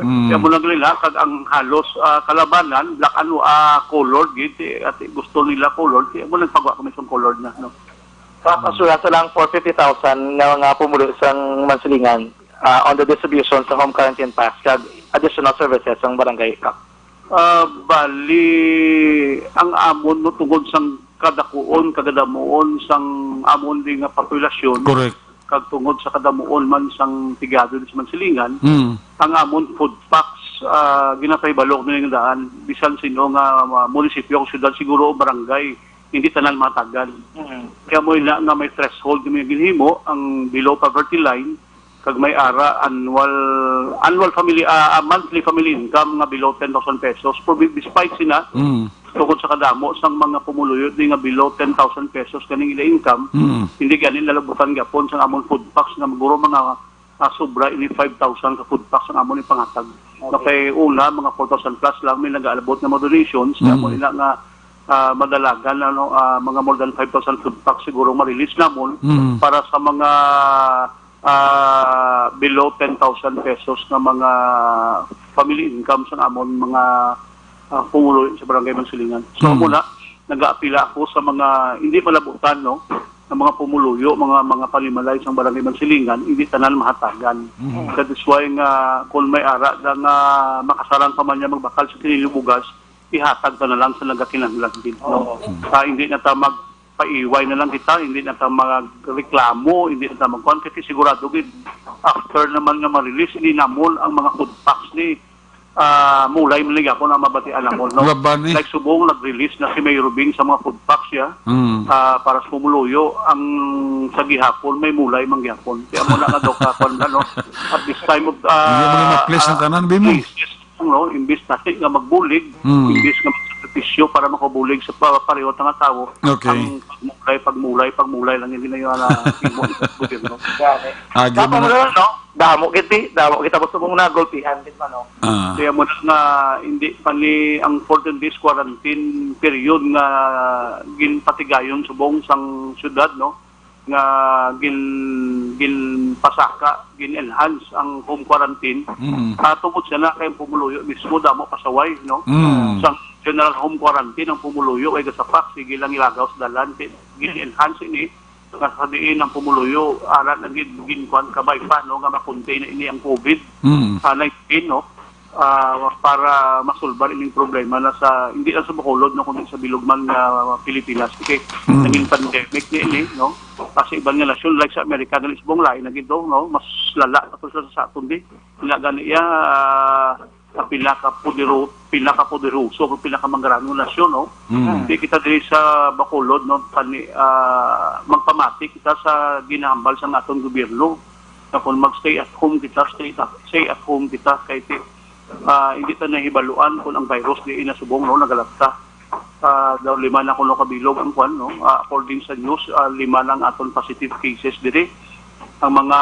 Mm. Kaya mo lang nila, kag ang halos, ah, kalabanan, black and, ah, colored gid, di, at gusto nila colored, kaya mo nagpagwa kami sa colored na, no? Sa assurance lang, for fifty thousand nga mga pumulo sang Mansilingan, ah, on the distribution sa home quarantine pass kag additional services sang barangay, Kap? Ah, bali, ang amon, no, tungod sang kadakuon, kagadamuon sang amon di nga populasyon, Correct. kag tungod sa kadamuon man sang tigado di sa Mansilingan, Mm. ang amon food packs, ah, ginapahibalo ni nga daan, bisan sino nga, ah, munisipyo o syudad, siguro o barangay, hindi tanan mahatagan. Mm. Kaya mo ina nga may threshold nga may ginhimo, ang below poverty line, kag may ara annual, annual family, ah, ah, monthly family income nga below ten thousand pesos. Pero bi-, despite sina, Mm. tungod sa kadamo sang mga pumuluyo di nga below ten thousand pesos kaning ila income, Mm. hindi gani nalabutan gyapon sang amon food packs nga maguro mga, ah, sobra ini five thousand ka food packs ang amon ipangatag. Okay. Okay, una, mga four thousand plus lang may nagaabot nga mga donations, kaya Mm. mo ina nga, ah, madalagan, ano, ah, mga more than five thousand food packs siguro ma-release namon Mm. para sa mga ah, below ten thousand pesos nga mga family income sa amon mga, ah, pumuluyo sa Barangay Mansilingan. So, Hmm. muna, nagaapila ako sa mga hindi malabutan, no, nga mga pumuluyo, mga, mga panimalay sa Barangay Mansilingan, hindi tanan mahatagan. Hmm. That is why nga, kung may ara na nga makasarang pa man niya magbakal sa kinilo bugas, ihatag ta na lang sa nagakinahanglan gid, no? Oo. Ah, hindi na ta magpaiway na lang kita, hindi na ta magreklamo, hindi na ta magkuan, kasi sigurado gid, after naman nga ma-release ni namon ang mga food packs ni, ah, mulay man lagi ako na mabatian namon, no? Laban ni. Like subong nag-release na si Mayor Rubing sa mga food packs, ya. Mm. Ah, para sa pumuluyo, ang sa gihapon may mulay man gihapon. Kaya mo na nga daw ka, kuwan na, no? At this time of, Hindi mo na ah, ma-please ang ah, tanan, Bimo. Cases, no, imbis na nga magbulig, Hmm. imbis nga magsakripisyo para makabulig sa pa-, pareho nga tawo, Okay. ang pagmulay, pagmulay, pagmulay lang yung ginawa na imo sa gobyerno. Grabe. Agi Dapat mo na. Ano, no? Damo gid, damo kita gusto mong nagulpihan, di ba, no? Ah. Kaya mo na nga, hindi pa ni ang fourteen days quarantine period nga ginpatigayon subong sang syudad, no? nga gin-, ginpasaka, gin-enhance ang home quarantine. Mm. Ah, tungod siya na kay ang pumuluyo mismo damo pasaway, no? Mm. Sa general home quarantine ang pumuluyo kay gasapak, sige lang ilagaw sa dalan, ti-, gin-enhance ini nga sa diin ang pumuluyo ara na gid ginkuan kabay pa, no, nga ma-contain na ini ang COVID Mm. ah, nineteen, no? ah, para masulbar ining problema na sa, hindi lang sa Bacolod, no, kundi sa bilog man nga Pilipinas. Kasi Mm. naging pandemic ni ini, no? Kasi iban nga nasyon, like sa Amerika, gali subong lain na gid, no? Mas lala pa to sa, sa aton, di. Pila gani iya, ah, sa pila ka podero-, pila ka poderoso, o pila ka manggaranon nga nasyon, no? Mm. Di kita diri sa Bacolod, no, pani-, ah, magpamati kita sa ginahambal sa aton gobyerno. Na kung mag-stay at home kita, stay at, stay at home kita, kay ti-, ah, hindi ta nahibaluan kung ang virus di na subong, no, nagalapta. Ah, daw lima na kuno kabilog ang kwan, no? Ah, according sa news, ah, lima lang aton positive cases diri. Ang mga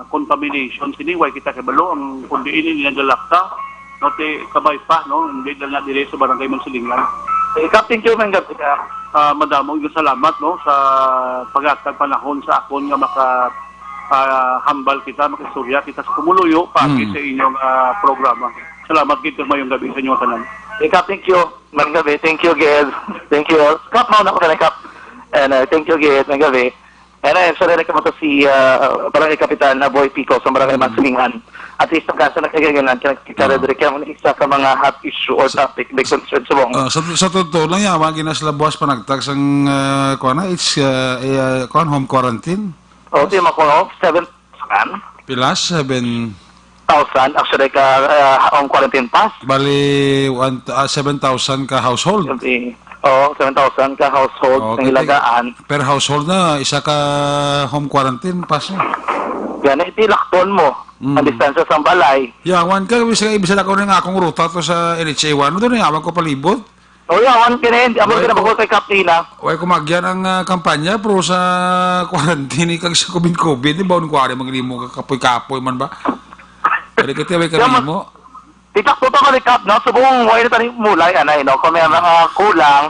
contamination sini, way kita kabalo, ang kung diin ini nagalapta, no, ti kabay pa, no, hindi lang na diri sa Barangay Mansilingan. Eh, Kap, thank you, man, Kap. Ah, madamo nga salamat, no, sa paghatag panahon sa akon nga maka, ah, hambal kita, makistorya kita sa pumuluyo, pati Mm. sa inyong, ah, programa. Salamat gid, mayong gabi sa inyo tanan. Eh, Kap, thank you. Magandang gabi. Thank you, Gil. Thank you all. Kap, mauna ko na, Kap. And, uh, thank you, Gil. Magandang gabi. And, uh, sorry, like, mo to si, uh, Barangay Kapitan na Boy Pico sa Barangay Mm. Mansilingan. At least, ang kaso na kagalingan, kaya, kaya, Ah. kaya, kaya, isa ka mga hot issue or Sa topic, may concern sa mga Ah, sa, sa totoo lang, yawa, ginas labuas pa nagtag sang, ah, kuwan na, it's, ah, eh, ah, kuwan, home quarantine. Oh, di mo ko, oh, seven, kan? Pila? Seven? Thousand, actually, ka, ah, home quarantine pass. Bali, one, ah, seven thousand ka household. Sabi, oh, seven thousand ka household Oh, ang kay ti-, ilagaan. Per household na, isa ka home quarantine pass mo. Gani, tilakton mo. Mm. Ang distansya sa balay. Yawan ka, bisa, bisa na ko rin nga akong ruta to sa N H A one. Ano doon, yawan ko palibot? O, yawan ka na yun. Amo Why ka na ko, ba ko kay Kaptina? Why ko magyan ang, ah, kampanya, pero sa quarantine, kag sa COVID-COVID, di ba, ang kuwari, maglimo ka, kapoy-kapoy man ba? Pwede ka tiway ka Yawan. Limo. Itakto to ka ni Kap, no? Subong, why na tayo mulay, anay, no? Kung may mga kulang,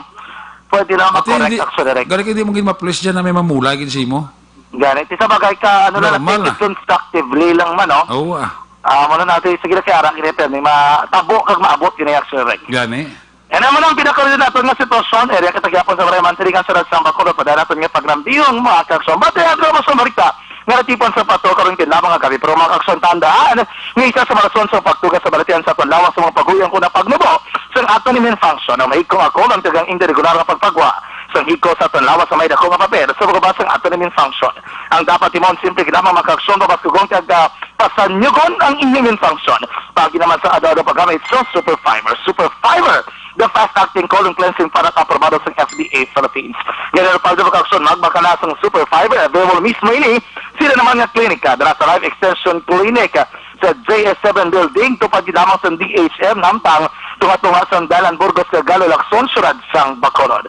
pwede lang Ate, makorek, hindi, actually, Rek. Gani ka hindi mo gid ma-please dyan na may mamulay gid sa imo? Gani, ti sa bagay ka, ano na, Normal na. Constructively lang man, no? Oo, ah. Ah, muna natin, sige na kaya arang ini, pero may ma-, tabo kag maabot, gini, actually, Rek. Gani. Yan naman ang pinakaroon natin nga sitwasyon, area Katagyapon sa Barangay Mansilingan, sa Samba, Corot, padala natin nga pagnambiyong mga kaksyon. Bati, ang drama sa Marika. nga natipon sa pato karon kay lamang nga gabi. Pero, mga kaaksyon, tandaan nga isa sa mga rason sa pagtuga sa balatian sa aton lawas sa mga paguyang ko na pagnubo sang aton naming function. Ang mahigko nga call ang tagang indiregular nga pagpagwa sang higko sa aton lawas sa may dako nga papel sa pagkabasa sang aton naming function. Ang dapat timon, simple gid lamang, mga kaaksyon, pabaskugong kag, ah, pasanyugon ang inyong function. Pagi naman sa ado-ado paggamit sa Super Fiber. Super Fiber, the fast-acting colon cleansing product, aprobado sa F D A Philippines. General Paldo Productions, magbakal na sang Super Fiber. Available mismo ini sila naman nga klinika, dira sa Life Extension Clinic, ah, sa J S seven Building, tupad gid lamang sa D H M, namtang tunga-tunga sa Dalan Burgos, Galao, Lacson, siyudad sang Bacolod.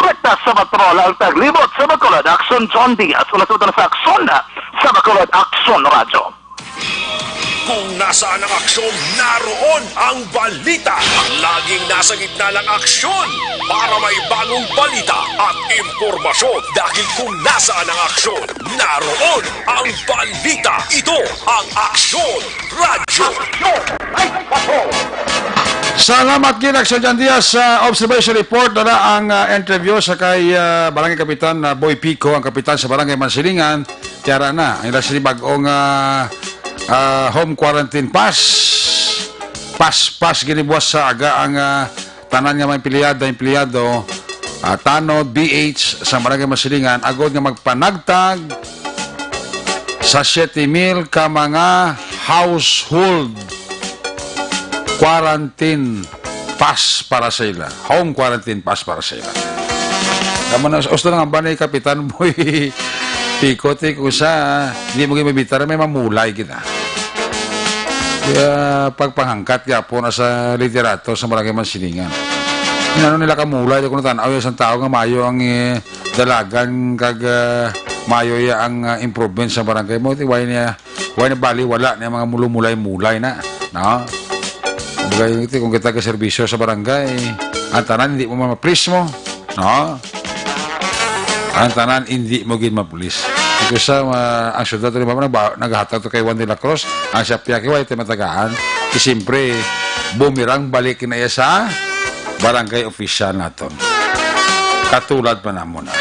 Rekta sa Patrol, ang taglibot sa Bacolod, Aksyon John Diaz. Una sa sa Aksyon sa Bacolod, Aksyon Radyo. Kung nasaan ang aksyon, naroon ang balita. Laging nasa gitna ng aksyon para may bagong balita at impormasyon. Dahil kung nasaan ang aksyon, naroon ang balita. Ito ang Aksyon Radyo. Salamat gid, Aksyon John Diaz, sa observation report. Wala ang, ah, interview sa kay, ah, Barangay Kapitan, ah, Boy Pico, ang kapitan sa Barangay Mansilingan. Tiyara na ang ila sini bag-ong, ah, ah, home quarantine pass. Pass, pass ginibuwas sa aga ang, ah, tanan nga mga empleyado, empleyado, ah, tanod, B H sa Barangay Masilingan, agod nga magpanagtag sa siyete mil ka mga household quarantine pass para sa ila. Home quarantine pass para sa ila. Naman, gusto lang ang ba ni Kapitan Boy Pico, ti, kung sa, hindi mo gid mabitar, may mamulay kita. Kaya pagpanghangkat gapon na sa liderato sa Barangay Mansilingan. Inano nila kamulay, kung natan-aw ya sang tao nga mayo ang, eh, dalagan kag, ah, mayo ya ang, ah, improvement sa barangay mo, ti, why niya, why na bali, wala niya mga mulumulay-mulay na, no? Kumbaga, yun, ti, kung kita ka serbisyo sa barangay, ang tanan, hindi mo man ma-please mo, no? Ang tanan, hindi mo gid ma-please. Ito sa, ah, ang syudad, ito, nagba-, naghatag to kay Juan de la Cruz, ang siya piyakiway, ti matagaan, ti siyempre, bumirang balik na iya sa barangay official naton. Katulad pa namon, ah.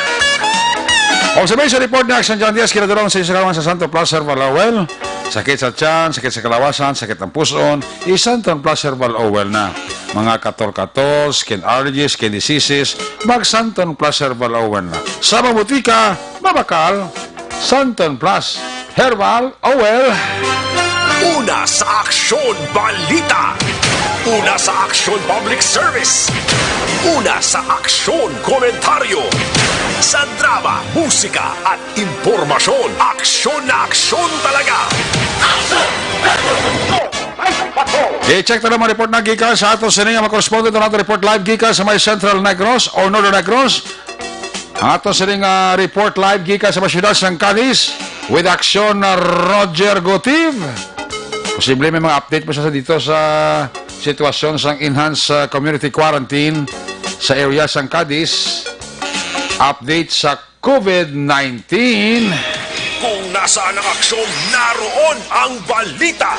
Observation report ni Action John Diaz, kinadulong sa isa kawan sa Santon Plus Herbal Oil. Sakit sa tiyan, sakit sa kalawasan, sakit ang puson, i-Santon Plus Herbal Oil na. Mga katol-katol, skin allergies, skin diseases, mag Santon Plus Herbal Oil na. Sa mga butika, mabakal, Santon Plus Herbal Oil. Una sa aksyon, balita. Una sa aksyon, public service. Una sa aksyon, komentaryo. Sa drama, musika, at impormasyon, aksyon na aksyon talaga. I-check ta na mga report na gikan sa ato sini nga mga correspondent na nato report live gikan sa may Central Negros or Northern Negros. Ang ato sini nga report live gikan sa may siyudad sang Cadiz with aksyon na Roger Gotiv. Posible may mga update pa siya dito sa sitwasyon sang enhanced, uh, community quarantine sa area sang Cadiz. Update sa COVID nineteen. Kung nasaan ang aksyon, naroon ang balita.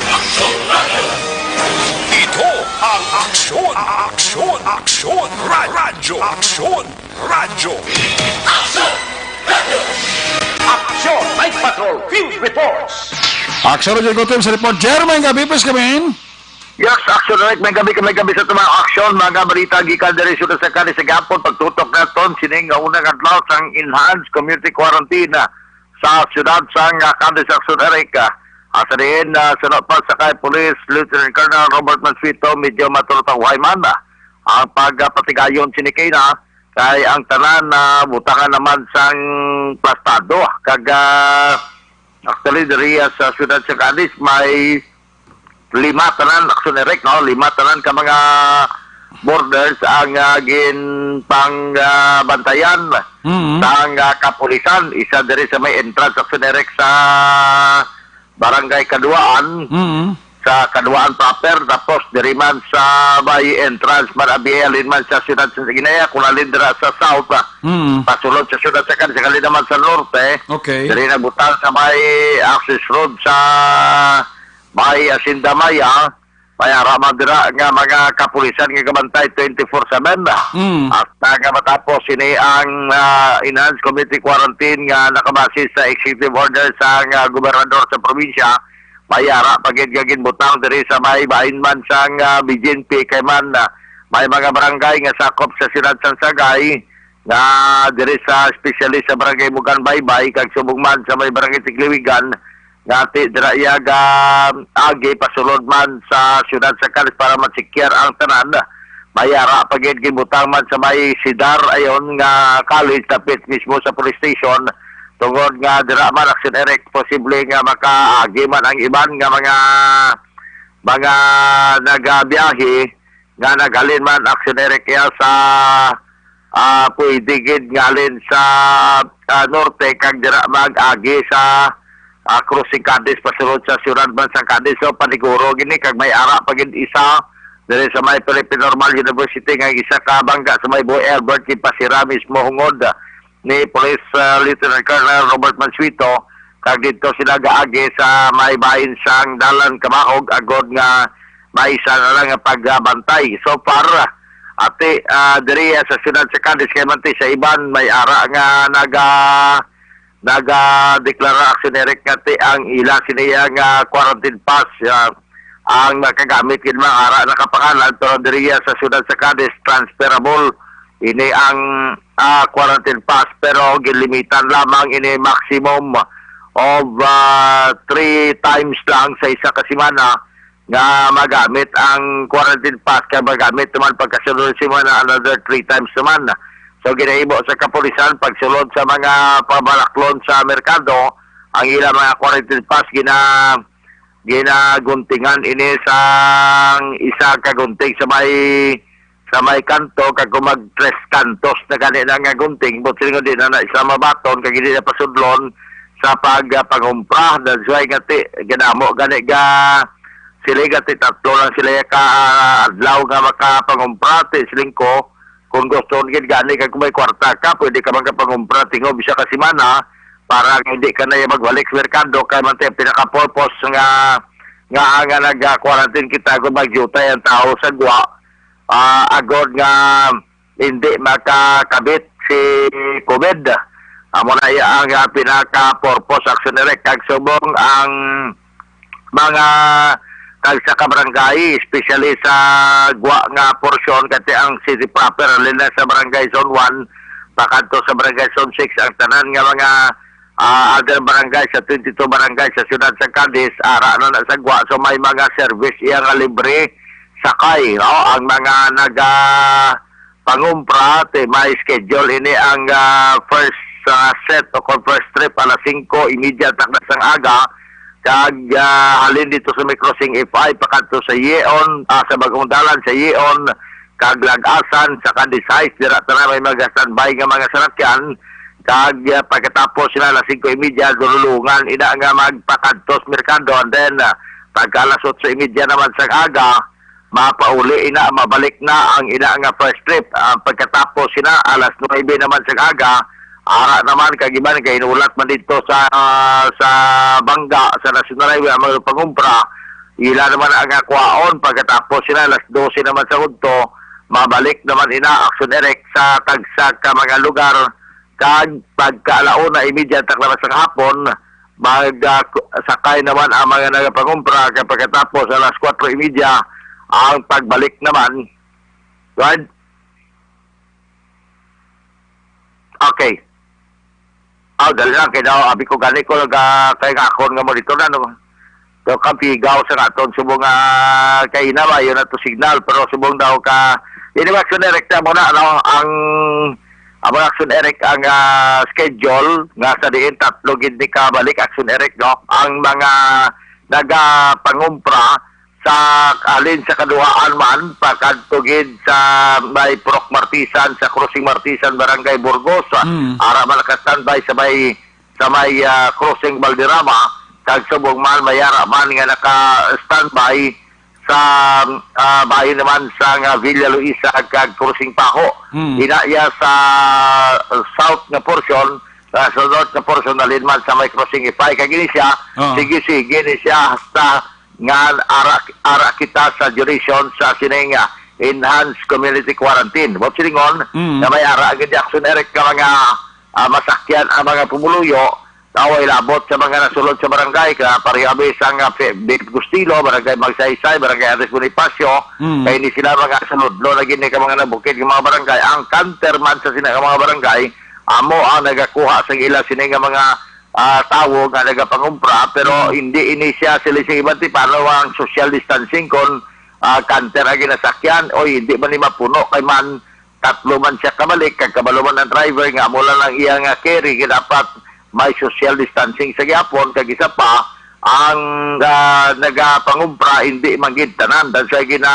Ito ang Aksyon, Aksyon, Aksyon, Ra-, Radyo, Aksyon, Radyo. Aksyon Night Patrol Field Reports. Aksyon Radyo Gutom sa report. Jermaine Gabi, please come in. Yes, Aksyon Night, may gabi, may gabi sa tumang aksyon, mga balita gikan diri sa Cadiz sa gapon, pagtutok naton sining nga unang adlaw sang enhanced community quarantine, ah, sa siyudad sang, ah, Cadiz, Aksyon Eric. Ah, sa diin, ah, suno pa sa kay Police Lieutenant Colonel Robert Mansueto, medyo matulutang huway man, ah, ang pagpatigayon sini kay na, kay ang tanan na butangan naman sang plastado, kag, ah, actually, diri, ah, sa siyudad sa Cadiz, may lima tanan, Aksyon Eric, no? Lima tanan ka mga borders ang, ah, ginpang, ah, bantayan Mm. sang, ah, kapulisan. Isa diri sa may entrance, Aksyon Eric, sa Barangay Kaduaan, Mm. sa Kaduaan proper, tapos diri man sa may entrance man, abi, halin man sa siyudad sa Ginaya, kung halin dira sa south, ah, Mm. pasulod sa siyudad sa Cadiz, halin naman sa norte, Okay. diri nagbutang sa may access road sa may Hacienda Maya, May ara man dira nga mga kapulisan nga gabantay twenty-four seven. Mm. Hasta nga matapos ini ang, ah, enhanced community quarantine nga nakabase sa executive order sa, ah, gobernador sa probinsya, may ara pa gid nga ginbutang diri sa may bahin man sang, ah, B G N P, kay man, ah, may mga barangay nga sakop sa siyudad sang Sagay nga diri sa, especially sa Barangay Mugan Baybay, kag subong man sa may Barangay Tigliwigan, nga ti dira iya ga agi pasulod man sa siyudad sa Cadiz para ma-secure ang tanan. May ara pa gid ginbutang man sa may Sidar ayon nga college, dapit mismo sa police station, tungod nga dira man, Action Eric, posible nga makaagi man ang iban nga mga, mga nagabiyahe nga naghalin man, Action Eric, iya sa, ah, pwede gid ngalin sa, ah, norte kag dira mag-agi sa, ah, crossing Cadiz pasulod sa siyudad man sang Cadiz. So, paniguro gini kag may ara pa gid isa diri sa may Philippine Normal University nga isa ka bangga sa may Boy Albert ginpasira mismo hungod ni Police, ah, Lieutenant Colonel Robert Mansueto, kag didto sila gaagi sa may bahin sang Dalan Kamahog agod nga may isa na lang nga pagbantay. So far, ati, ah, diri sa siyudad sa Cadiz, kay man ti sa iban may ara nga naga-, nagadeklara, Action Eric, nga ti ang ila sini nga quarantine pass, ah, ang makagamit gid man ara nakapangalan, pero diri sa siyudad sa Cadiz, transferable ini ang, ah, quarantine pass, pero gilimitan lamang ini maximum of, ah, three times lang sa isa ka semana nga magamit ang quarantine pass, kay magamit naman pagkasunod sa semana another three times naman. So, ginahimo sa kapulisan pagsulod sa mga pamalaklon sa merkado, ang ila mga quarantine pass gina-, ginaguntingan ini sang isa ka gunting sa may, sa may kanto, kag kung mag tres kantos na gani na nga gunting, buot silingon, di na na sila mabaton, kag hindi na pasudlon sa pag, ah, pangumpra. That's why nga ti, ganamo gani ga, sila nga ti tatlo lang sila ka, ah, adlaw nga makapangumpra, ti siling ko, kung gusto gid gani, kag kung may kwarta ka, pwede ka man ka pangumpra tingog isa ka semana para nga hindi ka na magbalik sa merkado, kay man ti ang pinaka-purpose nga, nga, nga nag-quarantine kita, kung magyutay ang tao sa gwa, ah, agod nga hindi makakabit si COVID. Amo na iya ang, ah, pinaka-purpose, Action Direct, kag subong ang mga tagsa ka barangay, especially sa gwa nga porsyon, kati ang city proper, halin na sa Barangay Zone one, pakadto sa Barangay Zone six, ang tanan nga mga, ah, other barangay sa twenty-two barangay sa siyudad sa Cadiz, ara na na sa gwa. So, may mga service iya nga libre sakay, no? Ang mga naga pangumpra, ti may schedule ini ang, ah, first, ah, set o kung first trip alas singko imidya takna sang aga, kag, ah, halin dito sa may crossing F I pakadto sa Yeon, ah, sa Bagong Dalan sa Yeon, kag Lagasan sa Cadiz Heights, dira tanan may mga standby nga mga salakyan, kag, ah, pagkatapos sila alas singko imidya, dululungan ina nga magpakadto sa merkado, and then, ah, pagka alas otso imidya naman sa aga, mapauli ina, mabalik na ang ina nga first trip. Ah, pagkatapos sina, alas nuwebe naman sa aga, ara naman kag iban kay inulat man dito sa, ah, sa bangga sa National Highway ang mga pangumpra, ila naman ang akwaon. Pagkatapos sina, alas dose naman sa udto, mabalik naman ina, Action Direct, sa tagsa ka mga lugar, kag pagka alauna imidya takna sa hapon, mag, ah, ku-, sakay naman ang mga nagapangumpra, kay pagkatapos alas kwatro imidya ang pagbalik naman. Right? Okay. Aw, dali lang, kay daw, abi ko gani ko, naga-, kay nga akon nga monitor na, no? So, kapigaw sa naton, subong nga, kay ina ba, yun na to signal, pero subong daw ka, ini ba, Action Direct na muna, no? Ang, ang mga Action Direct, ang, ah, schedule, nga sa diin, tatlo gid ni kabalik, Action Direct, no? Ang mga nagapangumpra, sa halin sa kaduhaan man, pakadto gid sa may Purok Martisan, sa Crossing Martisan, Barangay Burgos. Mm. Ara man naka-standby sa may, sa may, ah, Crossing Valderrama, kag subong man, may ara man nga naka-standby sa, ah, bahin naman sa nga Villa Luisa kag Crossing Paho. Mm. Ina iya sa south nga portion, ah, sa north nga portion, halin man sa may Crossing Ipay. Kag ini siya, Oo. sige-sige ni siya hasta nga ara, ara kita sa duration sa sining, ah, enhanced community quarantine. Mo silingon Mm. nga may ara gid, Jackson Eric, nga mga, ah, masakyan ang mga pumuluyo, na way labot sa mga nasulod sa barangay, ka pareho abi sang, ah, Fe-, Bishop Gustilo, Barangay Magsaysay, Barangay Andres Bonifacio, Mm. kay hindi sila mga sulod, no, lagi ni ka mga nabukid nga mga barangay. Ang counter man sa sina nga mga barangay, amo ang nagakuha sa ila sini nga mga, ah, tawo nga nagapangumpra, pero Mm. hindi ini siya sila sa iban tipano ang social distancing kon, ah, counter ang ginasakyan, oy, hindi man ni mapuno kay man tatlo man siya kabalik, kag kabalo man ang driver nga amo lang ang iya nga carry, kay dapat may social distancing sa gyapon, kag isa pa, ang, ah, nagapangumpra, hindi man gid tanan. That's why gina,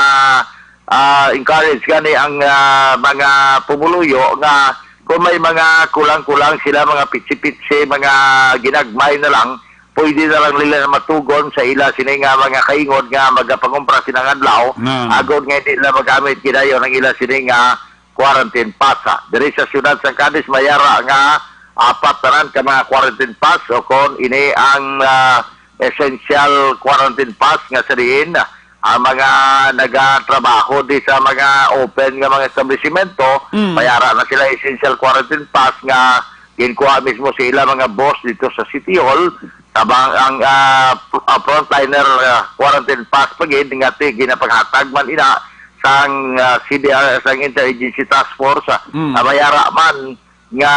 ah, encourage gani ang, ah, mga pumuluyo nga kung may mga kulang-kulang sila, mga pitsi-pitsi, mga ginagmay na lang, pwede na lang nila matugon sa ila sini nga mga kaingod nga magapangumpra sina nga adlaw, Nga. agod nga hindi na magamit gidayon ang ila sini nga quarantine pass. Diri sa siyudad sang Cadiz, may ara nga apat tanan ka mga quarantine pass, o kon ini ang, ah, essential quarantine pass, nga sa diin ang mga nagatrabaho di sa mga open nga mga establisimento, Mm. may ara na sila essential quarantine pass nga ginkuha mismo sa ila mga boss dito sa City Hall. Tabang ang, ah, ah, frontliner, ah, quarantine pass pa gid nga ti-, ginapaghatag man ina sang, ah, C D R, sang Interagency Task Force, ah, Mm. ah, may ara man nga,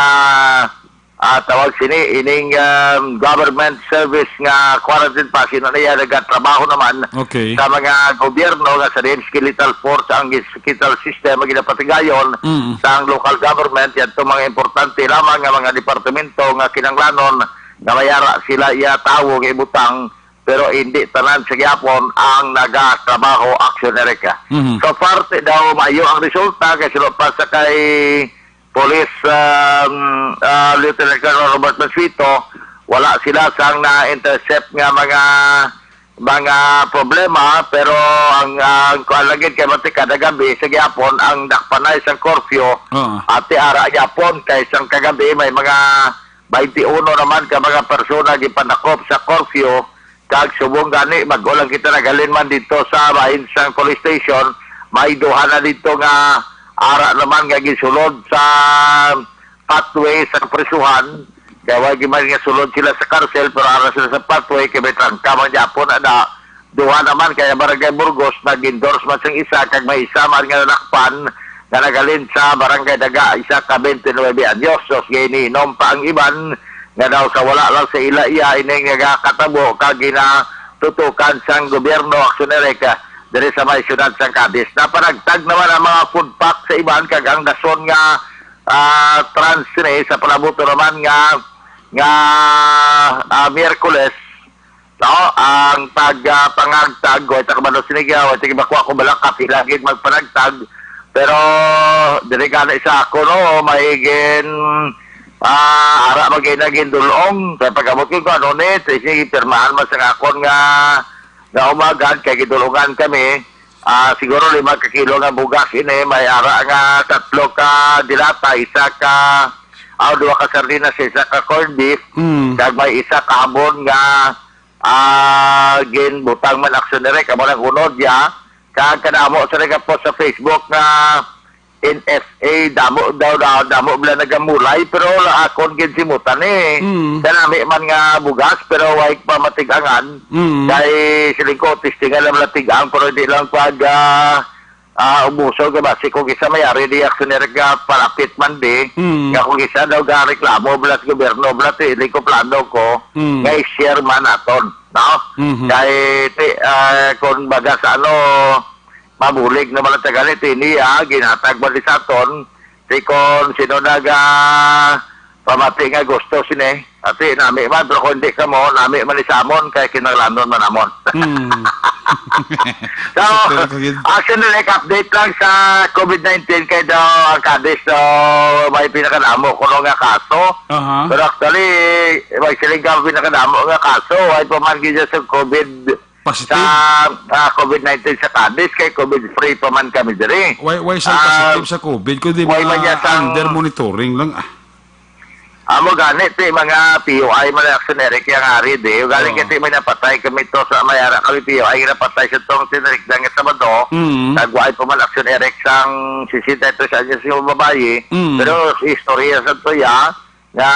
ah, tawag sini, ining, um, government service nga quarantine pass, ina na iya nagatrabaho naman Okay. sa mga gobyerno nga sa diin skeletal force ang skeletal system ang ginapatigayon Mm. sang local government, yadto mga importante lamang nga mga departamento nga kinahanglanon nga may ara sila iya tawo nga ibutang, pero hindi tanan sa gyapon ang nagatrabaho, Action Erica. Mhm. So far, ti daw maayo ang resulta kay suno pa sa kay Police, um, ah, Lieutenant Colonel Robert Masuito, wala sila sang na-intercept nga mga, mga problema, pero ang, ang kuwan lang gid kay manti kada gabi sa gyapon ang dakpanay sang curfew. Oo. Ati ara gyapon kay sang kagabi may mga twenty-one naman ka mga persona gipanakop sa curfew, kag subong gani bag-o lang kita naghalin man dito sa bahin sang police station, may duha na dito nga ara naman nga gisulod sa pathway sa kaprisuhan. Kaya wala man nga sulod sila sa karsel, pero ara sila sa pathway, kay may trangka man gyapon ana. Duha naman kaya Barangay Burgos, nag-endorse man sang isa, kag may isa man nga nadakpan nga naghalin sa Barangay Daga, isa ka twenty-nine anyos. So, sige, iniinom pa ang iban nga daw sa wala lang sa ila iya ining nagakatabo kag ginatutukan sang gobyerno, Action Erica, diri sa may siyudad sang Cadiz. Napanagtag naman ang mga food pack sa iban, kag ang dason nga, ah, trans ni sa palabuto naman nga, nga, ah, Miyerkules, no, ang pag, ah, pangagtag, way ta kabalo sini, way ta gibakwa kung bala kapi lang gid magpanagtag. Pero diri gani sa ako, no, may gin, ah, ara man gid na gindul-ong. Kay pag-abot ko, ano ni, sige, pirmahan man sa akon nga, nga umagad, kay gidul-ongan kami. Ah, siguro lima ka kilo nga bugas ini, may ara nga tatlo ka dilata, isa ka, ah, duha ka sardinas, isa ka corned beef, Mm. kag may isa ka habon nga, ah, ginbutang man, Action Erica, amo nang unod ya. Kag kadamo sa nagapos sa Facebook nga N F A, damo daw, da-, damo bala nagamulay, pero wala akon ginsimutan eh. Mm. Kanami man nga bugas, pero way pa matig-angan. Mm. Kay siling ko, testingan lang lang tig-ang, pero di lang pag, ah, ah, umuso, kay basi kung isa may ari di, Action Erica, palapit man di, Mm. nga kung isa daw gareklamo bala sa gobyerno, bala ti, di ko plano ko, Mm. nga i-share man naton, no? Mhm. Kay, ti, ah, kung baga sa ano, mabulig naman ang taga ni, ti niya, ginhatag man di sa aton, ti kung sino naga pamati nga gusto sini, ati, nami man, pero kung di ka mo, nami man ni sa amon, kay kinahanglanon man namon. Hmm. So, Pero kagid- actually, like, update lang sa covid nineteen kay daw ang Cadiz, so, may pinakadamo kuno nga kaso. Aha. Pero actually, may siling ka pinakadamo nga kaso, ay pa man gid sa covid Positive? sa, ah, covid nineteen sa Cadiz, kay covid free pa man kami diri. Why, why siya Ah, positive sa covid? Kundi why mga man niya sang under monitoring lang, ah. Amo gani, ti mga P U I man ang Action Eric yang ari di. Ugali Oo. kay ti may napatay kami to sa may ara kami P U I nga napatay sa tong tinarikdan nga Sabado. Mm. Nagwaay pa man Action Eric sang sixty-three anyos nga babayi. Mm. Pero istorya sa to ya, nga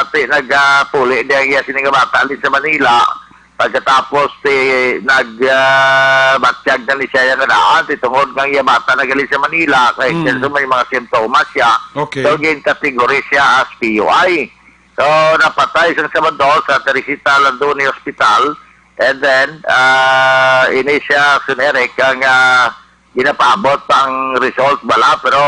ti nagapuli di ang iya sini nga bata ali sa Manila. Pagkatapos ti nag, ah, batyag na ni siya nga daan, ti tungod nga ang iya bata nagali sa Manila, kay Mm. siya may mga simptomas siya. Okay. So, gin-category siya as P U I. So, napatay sa Sabado sa Teresita Landoni Hospital. And then, ah, ini siya, Sun Eric, ang, ah, ginapaabot ang result bala, pero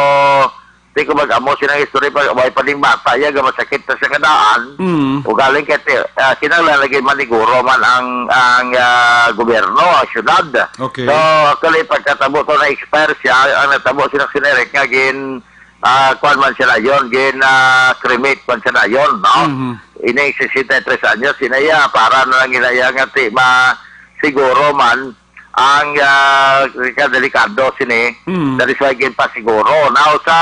di ko mag-amo siya ng istorya pag way pa ding bata iya, ga masakit na siya nga daan. Mm. Ugaling kay ti-, ah, kinahanglan lagi maniguro man ang, ang, ah, gobyerno, ang syudad. Okay. So, actually, pagkatabo to na-expire siya, ang natabo siya ng Sun Eric nga gin, ah, kuwan man siya na yun, gin, ah, cremate man siya na yun, no? Mhm. Ining sixty-three anyos, inaya, para na lang inaya nga ti ma-, siguro man, ang, ah, kadelikado sini, Mm. that is why ginpasiguro. Now, sa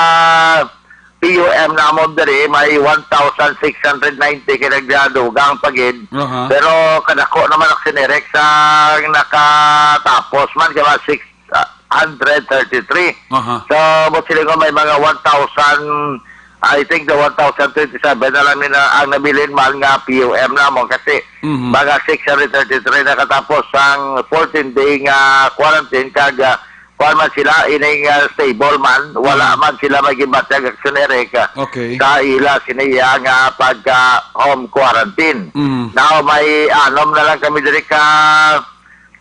P U M namon diri, may one thousand six hundred ninety kay nagdadugang pa gid. Aha. Pero kadako naman ang sinerek sa nakatapos man, kay mga six hundred thirty-three. Aha. So, but sila nga may mga one thousand, I think the one thousand twenty-seven na lang nila ang nabilin man nga P U M namon kasi Mhm. mga six hundred thirty-three nakatapos ang fourteen day nga quarantine kag, ah, kuwan man sila, ining, ah, stable man, wala Mhm. man sila may gibatyag action, Eric, ah, Okay. sa ila siniya nga pagka home quarantine. Mhm. Now, may anom na lang kami diri ka,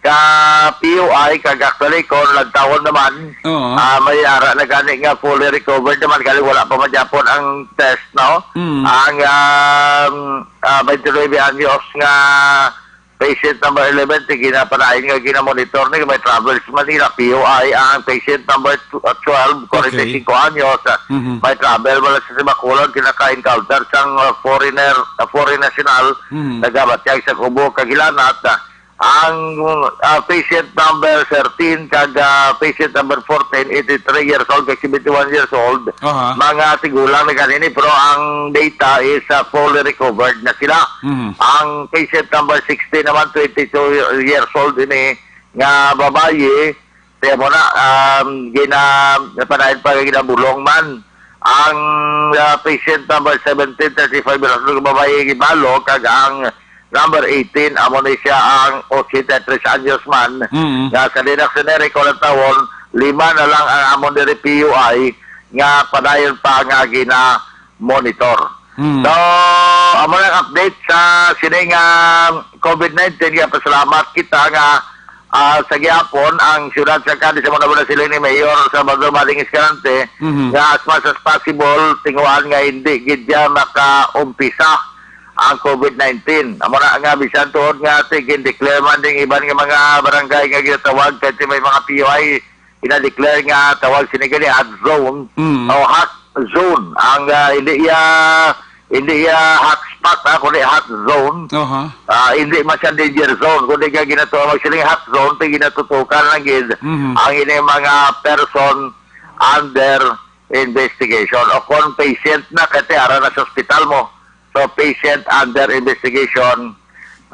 ka P U I, kag actually, kung nagtawon naman, Oo. ah, may ara na gani nga fully recovered naman, kani wala pa magyapon ang test, no? Mm. Ang, um, ah, twenty-nine anyos nga patient number eleven, ti ginapadayon nga ginamonitor ni may travel sa Manila, P U I, ang patient number tw-, ah, twelve, Okay. forty-five anyos, ah, Mhm. may travel wala sa Sibacolon, kinaka-encounter sang, ah, foreigner, ah, foreign national, Mhm. nagabatyag sa Kubo, Kagilanat, ah, ang, ah, patient number thirteen kag, ah, patient number fourteen, eighty-three years old kag seventy-one years old, Aha. mga tigulang na ganini, pero ang data is, ah, fully recovered na sila. Mhm. Ang patient number sixty naman, twenty-two years old ini nga babayi, kaya mo na, um, gina-, napanayon pa, ginabulong man. Ang, ah, patient number seventeen, thirty-five years old nga babayi, gibalo, kag ang number eighteen, amo ni siya ang eighty-three anyos man, Mm. nga sa Linak Sineri, Kulantawan, lima na lang ang amon diri P U I nga padayon pa nga gina-monitor. Mm. So, amo lang update sa sining, ah, COVID nineteen. Kaya pasalamat kita nga, ah, sa gihapon, ang siyudad sa Cadiz, amo na siling ni Mayor Salvador Maling Escalante, Mhm. nga as much as possible, tinguhaan nga hindi gid siya makaumpisa ang COVID nineteen. Amo na nga, bisan tuod nga, ti, gin-declare man ding iban nga mga barangay nga ginatawag, kay may mga P U I, gina-declare nga tawag sini gani hot zone Mm. o hot zone. Ang, ah, hindi iya, hindi iya hot spot, ah, kundi hot zone. Aha. Ah, hindi man siya danger zone, kundi nga ginatawag siling hot zone, ti ginatutukan lang gid Mhm. ang ini mga person under investigation. O kung patient na, kay ara na sa ospital mo. So, patient under investigation,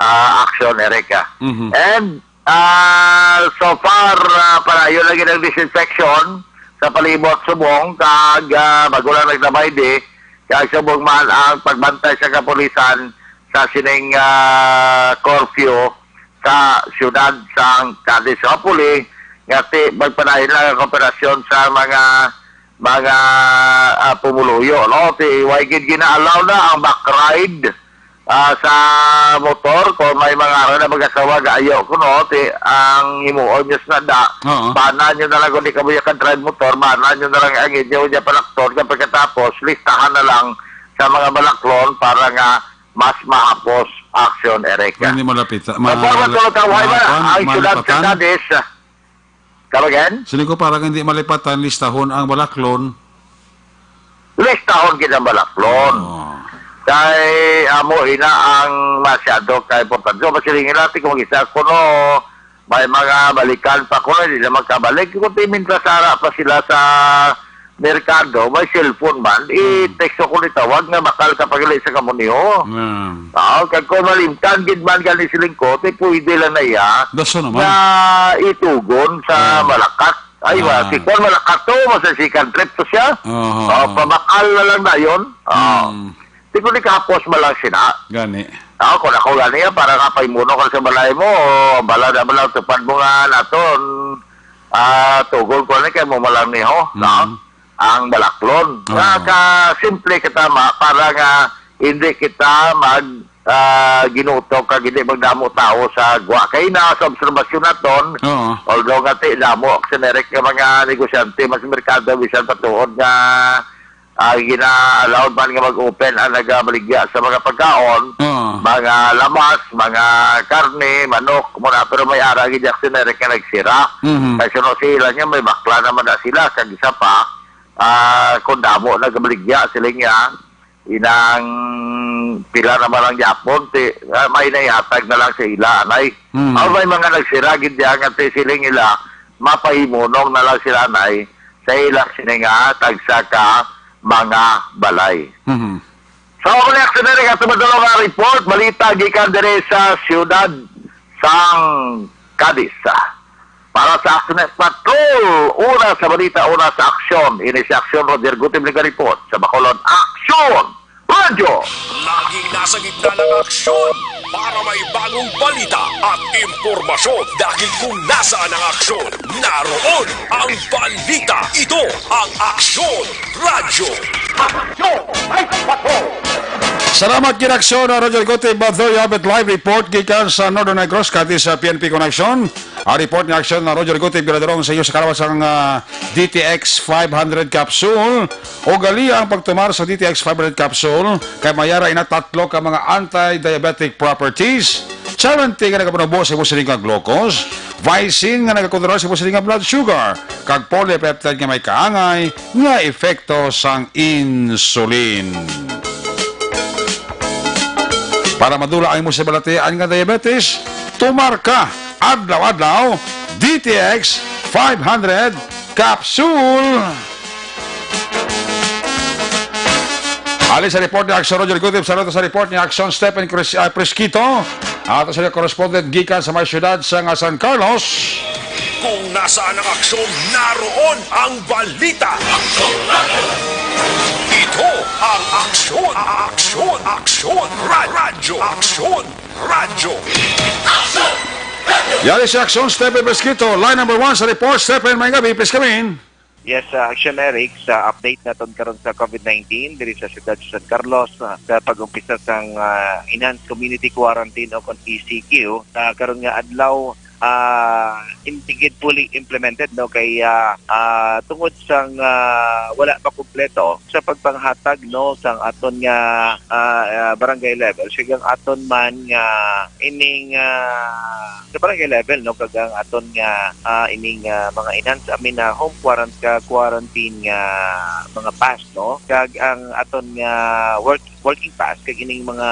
ah, action, Erica. Mhm. And, ah, so far, ah, padayon lagi ang disinfection sa palibot subong, kag, ah, bago lang nagdamay di, kag subong man ang pagbantay sa kapulisan sa sining, ah, curfew sa siyudad sang Cadiz. Hopefully, nga ti, magpadayon lang ang kooperasyon sa mga, mga, ah, pumuluyo, no? Ti, way gid gina-allow na ang back ride, ah, sa motor. Kung may mga ara na mag-asawa, gaayo ko, no? Ti, ang himuon nyo sa da, Oo. bana nyo na lang kung di ka mo ka-drive motor, bana nyo na lang ang inyo niya palakton. Kaya pagkatapos, listahan na lang sa mga balaklon para nga mas mahapos action, Erica. Hindi malapit. Ma-, Opo, mala-, matulog ka, why ba? ma-, Ang syudad sa malipatan? Cadiz, ah, come again? Sini ko para hindi malipatan, listahon ang balaklon. Listahon gid ang balaklon. Oo. Kay amo ina ang masyado ka importante. So, masiling nila, ti kung isa kuno, may mga balikan pa kuno, di na magkabalik. Kung ti, mintras ara pa sila sa merkado, may cellphone man, i-text ako ni tawag nga bakal ka pagili sa kamuniho. Ah, kag kung malimtan gid man gani si Lingkot, eh, pwede lang na iya Daso naman. Na itugon sa Ah. Malakat. Ay, wa, Ah. si Kwan Malakat to, mas second trip to siya. Oho, Oh, oho. Pabakal na lang na yun. Oh. Mm. Di ko ni kahapos man lang sina. Gani. Ako, kung ako gani, ah, para nga paimuno ka sa balay mo, o bala na man lang tupad mo nga naton, ah, tugol ko ni kay mo malang niho, no? Mm. Ang balaklon. Oo. Nga ka simple kita ma, para nga hindi kita mag, ah, ginutok kag hindi magdamo tao sa gwa. Kay na sa obserbasyon naton, Oo. although nga ti damo, generic nga mga negosyante mas merkado bisan patuod nga ah, gina-allowed man nga mag-open ang nagabaligya sa mga pagkaon, Oo. mga lamas, mga karne, manok, muna, pero may ara gid ang generic nga nagsira. Mhm. Kay suno sila niya, may bakla naman na sila. Kag isa pa, ah, kung damo nagabaligya sila niya, inang pila naman ang yapon, ti, ah, may naihatag na lang sa ila, anay. Mhm. Aw, may mga nagsira gid diya nga ti siling ila, mapahimunong na lang sila, anay, sa ilang sini nga tagsa ka mga balay. Mhm. So, ako ni Aksyon Eric, ato madulong nga report, balita gikan diri sa siyudad sang Cadiz. Para sa Aksyon News Patrol, una sa balita, una sa aksyon. Ini si Aksyon Roger Gutib nag-report sa Bacolod Aksyon Radyo. Laging nasa gitna ng aksyon para may bagong balita at impormasyon. Dahil kung nasaan ang aksyon, naroon ang balita. Ito ang Aksyon Radyo. Salamat gid, Aksyon, uh, Roger Gutib. But there you have it, live report gikan sa Northern Negros, kati sa P N P Connection. Ang report ni Aksyon na Roger Gutib, ginadurong sa inyo sa kalawas sang, ah, D T X five hundred capsule. O gali ang pagtumar sa D T X five hundred capsule kay may ara ina tatlo ka mga anti-diabetic properties. Charity nga nagapanubo sa imo sining nga glucose, Vicin nga nagakontrolar sa imo sining nga blood sugar, kag polypeptide nga may kaangay nga epekto sang insulin. Para madula ang imo sa balatian nga diabetes, tumar ka adlaw-adlaw D T X five hundred capsule. Ali sa report ni Aksyon Roger Gutib, sa ato sa report ni Aksyon Stephen Cres-, ah, Presquito, ato sa correspondent gikan sa may siyudad sa nga San Carlos. Kung nasaan ang aksyon, naroon ang balita. Ito ang Aksyon, Aksyon, Aksyon Ra-, Radyo, Aksyon Radyo. Yari si Aksyon, Stephen Presquito, line number one sa report. Stephen, may gabi, please come in. Yes, uh, Action Eric, sa update naton karon sa COVID nineteen diri sa siyudad sa San Carlos, uh, sa pag-umpisa sang, uh, Enhanced Community Quarantine o kon E C Q, uh, karon nga adlaw, uh, hindi gid fully implemented, no, kay, uh, uh, tungod sang, uh, wala pa kumpleto sa pagpanghatag, no, sang aton nga, uh, uh, barangay level, siya ang aton man nga ining, uh, sa barangay level, no, kag ang aton nga, ah, ining, ah, mga enhanced, I mean, ah, home quarant-, ka quarantine nga mga pass, no, kag ang aton nga work, working pass, kag ining mga,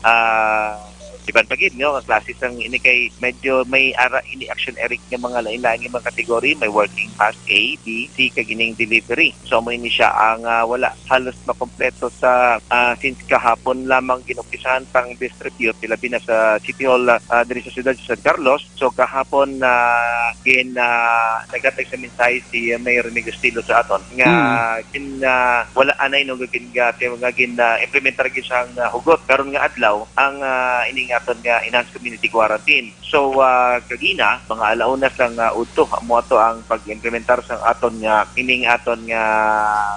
ah, iban pa gid, no, nga klase sang ini kay medyo may ara ini, Action Eric, nga mga lain-lain nga mga kategory, may working pass A, B, C, kag ining delivery. So, amo ini siya ang, ah, wala halos makompleto sa, ah, since kahapon lamang ginumpisahan pang distribute, labi na sa City Hall, ah, diri sa siyudad sa San Carlos. So, kahapon, ah, gin, ah, naghatag sa mensahe si Mayor Rene Gustilo sa aton nga Mm. gin, ah, wala anay no nga gin, nga, nga gin, ah, implementar gid sang, ah, hugot karon nga adlaw ang, ah, ining aton nga enhanced community quarantine. So, ah, kagina, mga alauna sang, ah, udto, amo ato ang pag-implementar sang aton nga, ining aton nga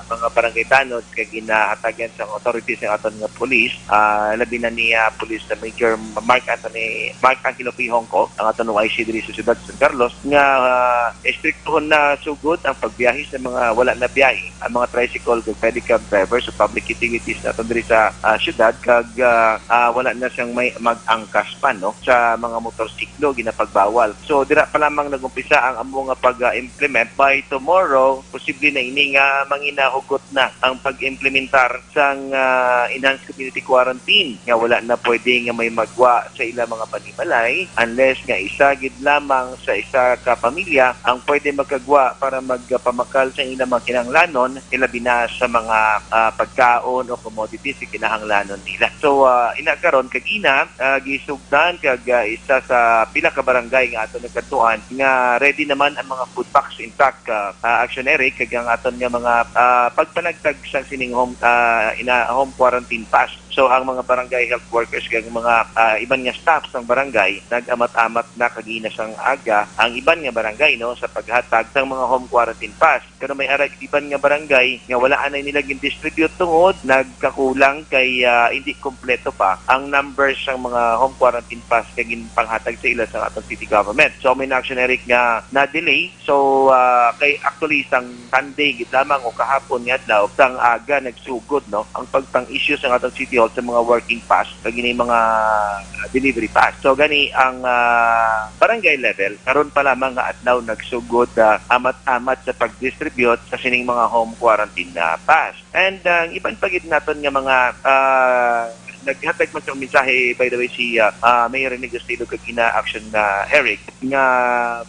mga barangay tanod kag ginahatagan sang authorities ang aton nga police, ah, labi na ni, ah, Police Major Mark Anthony, Mark Angelo P. Hongco, ang aton O I C diri sa siyudad sa San Carlos, nga, ah, estriktohon na sugod ang pagbiyahe sa mga wala na biyahe, ang mga tricycle kag pedicab drivers o public utilities naton diri sa, ah, siyudad, kag, ah, ah, wala na siyang may mag- angkas pa, no, sa mga motorsiklo ginapagbawal. So dira pa lamang nag-umpisa ang amo nga pag-implement. By tomorrow, posible na ini nga manginahugot na ang pag-implementar sang, ah, enhanced community quarantine, nga wala na pwede nga may magwa sa ila mga panimalay unless nga isa gid lamang sa isa ka pamilya ang pwede magkagwa para magpamakal sa ila mga kinahanglanon, ilabi na sa mga, ah, pagkaon o commodities nga kinahanglanon nila. So, ah, ina karon kagina, ah, gisugdan kag, ah, isa sa pila ka barangay nga ato nagkadtuan nga ready naman ang mga food packs. In fact, ah, ah, Action Eric, kag ang aton nga mga, ah, pagpanagtag sa sining home, ah, ina, home quarantine pass. So ang mga barangay health workers kag mga, ah, iban nga staff sang barangay nag-amat-amat na kagina sang aga ang iban nga barangay, no, sa paghatag sang mga home quarantine pass. Pero may ara iban nga barangay nga wala anay nila gin-distribute tungod nagkakulang kay, ah, hindi kompleto pa ang numbers sang mga home quarantine pass nga ginpanghatag sa ila sa aton city government. So may na, Action Eric, nga na-delay. So, ah, kay actually sang Sunday gid lamang o kahapon nga adlaw, sang aga nagsugod, no, ang pagpang-issue sa atong City Hall sa mga working pass kag ini mga, ah, delivery pass. So gani ang, ah, barangay level karon pa lamang nga adlaw nagsugod, ah, amat-amat sa pag-distribute sa sining mga home quarantine na pass. And, ah, ang iban pa gid naton nga mga, ah, naghatag man sa mensahe, by the way, si, ah, ah, Mayor Rene Gustillo kag ina Action, ah, Eric, nga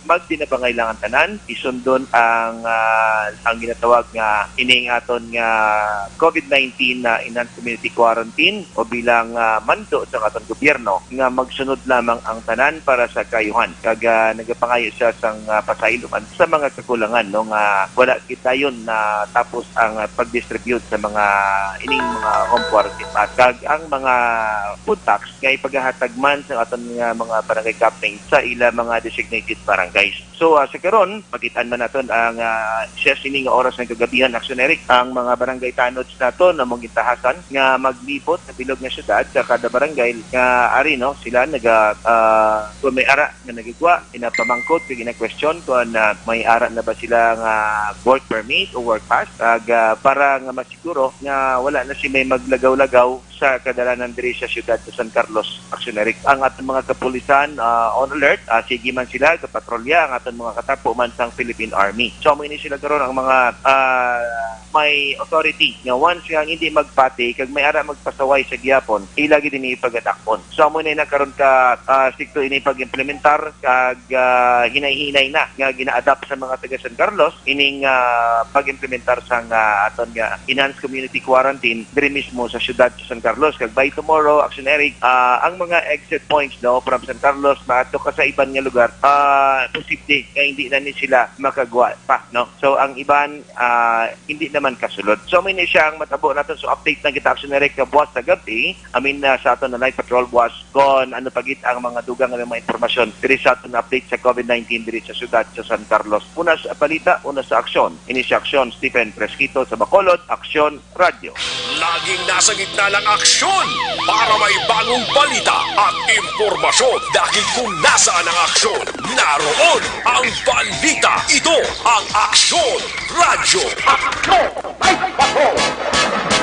magtinabangay lang ang tanan, isundon ang, ah, ang ginatawag nga ining aton nga COVID nineteen na enhanced community quarantine o bilang, ah, mando sa aton gobyerno nga magsunod lamang ang tanan para sa kaayuhan. Kag, ah, nagapangayo siya sang, ah, pasaylo man sa mga kakulangan, no, nga wala gid dayon natapos ang, ah, pag-distribute sa mga ining mga home quarantine pass kag ang mga food packs nga ipagahatag man sa aton nga mga barangay captain sa ila mga designated barangays. So, ah, sa karon, makit-an man naton ang, ah, siya sini nga oras ng kagabihan, Action Eric, ang mga barangay tanods naton na mong gintahasan nga maglibot sa bilog nga syudad sa kada barangay nga ari, no, sila naga, ah, kung may ara nga nagigwa, ginapamangkot kag gina-question kung, ah, may ara na ba sila nga work permit o work pass, kag, ah, para nga masiguro nga wala na si may maglagaw-lagaw sa kadalanan diri sa siyudad sa San Carlos, Action Eric. Ang aton mga kapulisan, ah, on alert, ah, sige man sila gapatrolya ang aton mga katapo man sang Philippine Army. So amo ini sila karon ang mga, ah, may authority nga once nga hindi magpati kag may ara magpasaway sa gihapon, ila gid ini pagadak-on. So amo na karon ka, ah, sikto ini pag-implementar kag, ah, hinay-hinay na nga gina-adapt sa mga taga San Carlos ining, ah, pag-implementar sang, ah, aton nga enhanced community quarantine diri mismo sa siyudad sa San Carlos. Kag by tomorrow, Action Eric, ah, ang mga exit points, no, from San Carlos maadto ka sa iban nga lugar, ah, posible nga hindi na ni sila makagwa pa, no. So ang iban, ah, hindi naman kasulod. So, may ni siya ang matabo naton. So, update na kita, Action Eric, kabuas sa gabi. I mean, ah, sa aton na night patrol buas kon ano pa gid ang mga dugang nga mga impormasyon diri sa aton update sa COVID nineteen diri sa siyudad sa San Carlos. Una sa balita, una sa aksyon. Ini si Aksyon Stephen Fresquito sa Bacolod, Aksyon Radyo. Laging nasa gitna ng aksyon para may bagong balita at impormasyon. Dahil kung nasaan ang aksyon, naroon ang balita. Ito ang Aksyon Radyo. Aksyon! May patrol!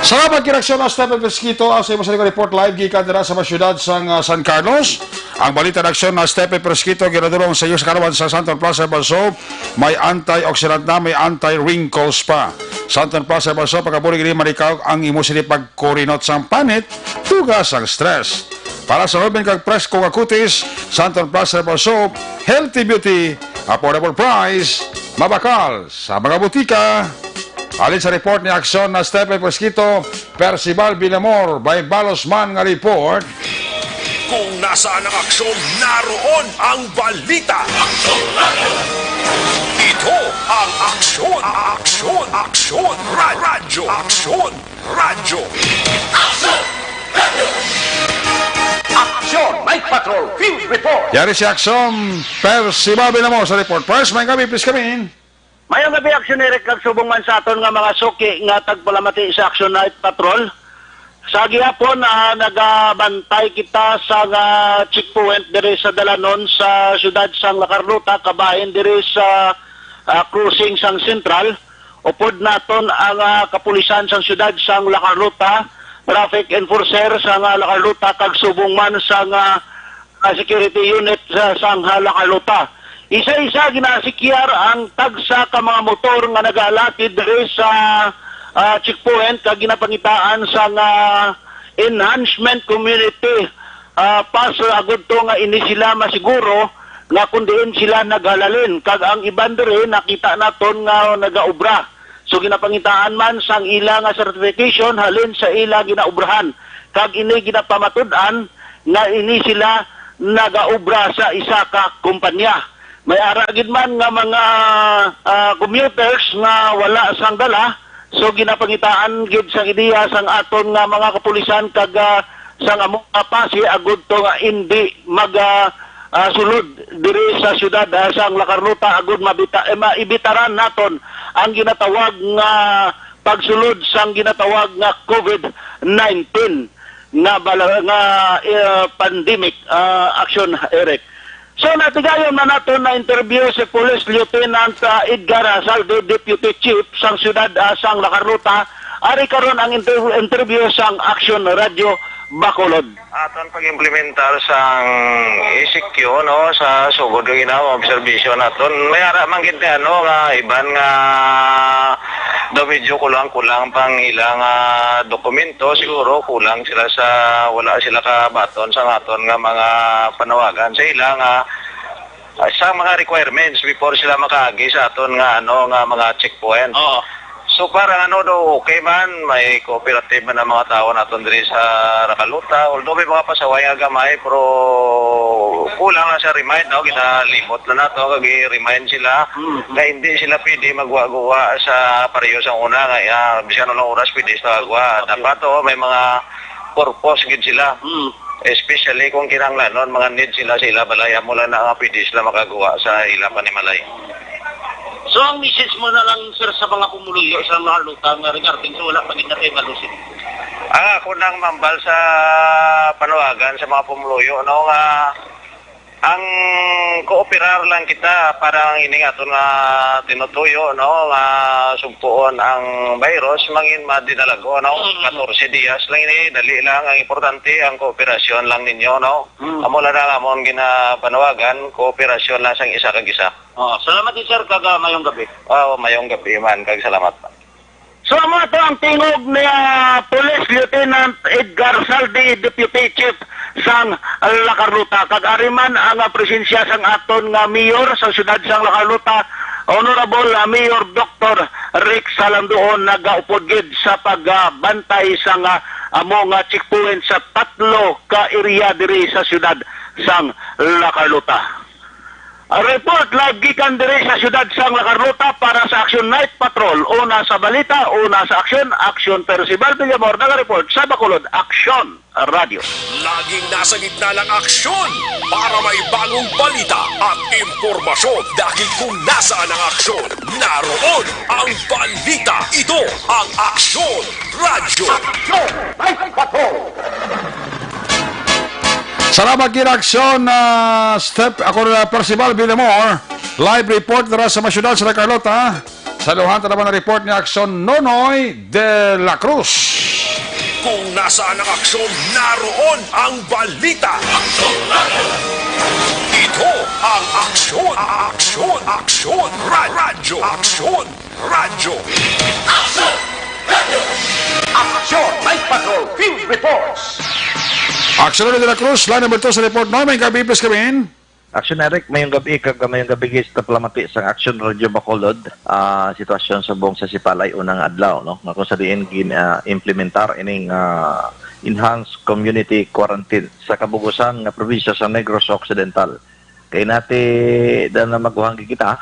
Salamat, Giraksyon Stephen Fresquito, ang sa imo sa report live gikan dira sa mga syudad sang, ah, San Carlos. Ang balita ng aksyon na Stephen Fresquito, ginadulong sa iyo sa karawan sa Santon Plaza, Baso. May antioxidant na, may anti-wrinkles pa. Santon Plaza, Baso, pagkabulig ini, malikaw ang imo sini pagkurinot sang panit, tugas ang stress. Para sa hoben kag presko nga kutis, Santon Plus Herbal Soap, healthy beauty, affordable price, mabakal sa mga butika. Halin sa report ni Aksyon na Stephen Fresquito, Percival Villamor, may balos man nga report. Kung nasaan ang aksyon, naroon ang balita. Ito ang Aksyon, Aksyon, Aksyon, Ra-, Radyo, Aksyon. Radyo. Aksyon! Night Patrol Field Report! Yari si Aksyon, Percy Bobby Namo sa report. First, may gabi, please come in. Mayong gabi, Aksyon Eric, kag subong man sa aton nga mga suki nga tagpalamati sa Aksyon Night Patrol. Sa gihapon, ah, nagabantay kita sa nga checkpoint diri sa dalanon sa siyudad sang La Carlota, kabahin diri sa, ah, crossing sang Central. Upod naton ang, ah, kapulisan sang siyudad sang La Carlota traffic enforcer sa nga La Carlota kag subong man sa nga, ah, security unit sa, sa nga La Carlota. Isa-isa ginasikyar ang tagsa ka mga motor nga nagalatid diri sa, ah, checkpoint kag ginapangitaan sa nga enhancement community, ah, pass agud to nga ini sila masiguro nga kung diin sila naghalalin, kag ang iban diri nakita naton nga nagaobra. So, ginapangitaan man sang ila nga certification halin sa ila ginaobrahan, kag ini ginapamatud-an nga ini sila nagaobra sa isa ka kumpanya. May ara gid man nga mga, ah, commuters nga wala sang dala, so ginapangitaan gid sang ideya sang aton nga mga kapulisan kag, ah, sang amo nga pasi agud to nga indi mag, ah, ah, sulod diri sa siyudad, ah, sang La Carlota agud mabita-, eh, maibitaran naton ang ginatawag nga pagsulod sang ginatawag nga covid nineteen nga bala-, nga, eh, pandemic, ah, action, Eric. So, natigayon man naton na interview si Police Lieutenant, ah, Edgar Saldi, Deputy Chief sang siyudad, ah, sang La Carlota. Ari karon ang inter-, interview sang Action Radio Bacolod. Aton pag-implementar sang E C Q, no, sa sugod nga ginawa, obserbasyon naton. May ara man gid ni, ano, nga iban nga daw medyo kulang-kulang pang ilang, ah, dokumento. Siguro kulang sila sa, wala sila kabaton sa aton nga mga panawagan sa ila nga, ah, sa mga requirements before sila makaagi sa aton nga, ano, nga mga checkpoint. Oo. So, parang ano daw, okay man, may cooperative man ang mga tao naton diri sa La Carlota. Although may mga pasaway nga gamay, pero kulang lang sa remind, no? Ginalimot na nato, kag i-remind sila Mm. nga hindi sila pwede magwa-guwa sa pareho sa una, nga, ah, bisan anong oras pwede sila magwa. Okay. Dapat, oh, may mga purpose gid sila. Mm. Especially kung kinahanglanon, mga need sila sa ila balay, amo lang na nga pwede sila makaguwa sa ila panimalay. So, ang message mo na lang, sir, sa mga pumuluyo sa La Carlota nga regarding sa wala pa gid natay malusin? Ang ako nang mambal sa panawagan sa mga pumuluyo, no, nga ang kooperar lang kita para ang ining aton nga tinutuyo, no, nga sugpuon ang virus, mangin madinalago, no? Mm. Katorse dias lang ini, dali lang. Ang importante, ang kooperasyon lang ninyo, no? Mm. Amo lang ang amon ginapanawagan, kooperasyon lang sang isa kag isa. Oh, salamat, sir, kag, ah, mayong gabi. Oh, mayong gabi man, kag salamat man. So, amo to ang tingog ni, ah, Police Lieutenant Edgar Saldi, Deputy Chief sang La Carlota. Kag ari man ang, ah, presensya sang aton nga mayor sa siyudad sang La Carlota, Honorable, ah, Mayor Doktor Rick Salandoon, nagaupod gid sa pagbantay sang, ah, amo nga checkpoint sa tatlo ka area diri sa siyudad sang La Carlota. Report live gikan diri sa siyudad sang La Carlota para sa Action Night Patrol. Una sa balita, una sa aksyon, Action Percival Villamor, naga-report sa Bacolod, Action Radio. Laging nasa gitna ng aksyon para may bagong balita at impormasyon. Dahil kung nasaan ang aksyon, naroon ang balita. Ito ang Aksyon Radyo. Aksyon! Ay, patrol! Salamat gid, Aksyon, ah, Step, ako na Percival Villamor. Live report dira sa mga syudad sa La Carlota. Sa luhan ta naman ang report ni Aksyon Nonoy de la Cruz. Kung nasaan ang aksyon, naroon ang balita. Aksyon Radyo. Ito ang Aksyon, Aksyon, Aksyon, Ra-, Radyo, Aksyon Radyo. Aksyon! Radyo! Aksyon! Night Patrol Field Reports! Aksyon Nonoy de la Cruz, line number two sa report namin. Gabi, please, kami. Aksyon Eric, mayong gabi, kag mayong gabi, guys, sa palamati sang Aksyon Radio Bacolod. Ah, sitwasyon sa buong Sasipalay unang adlaw, no? Nga kung sa diin gin, ah, implementar ining, ah, enhanced community quarantine sa kabugusan nga probinsya sa Negros Occidental. Kay nati da na maguhang kita,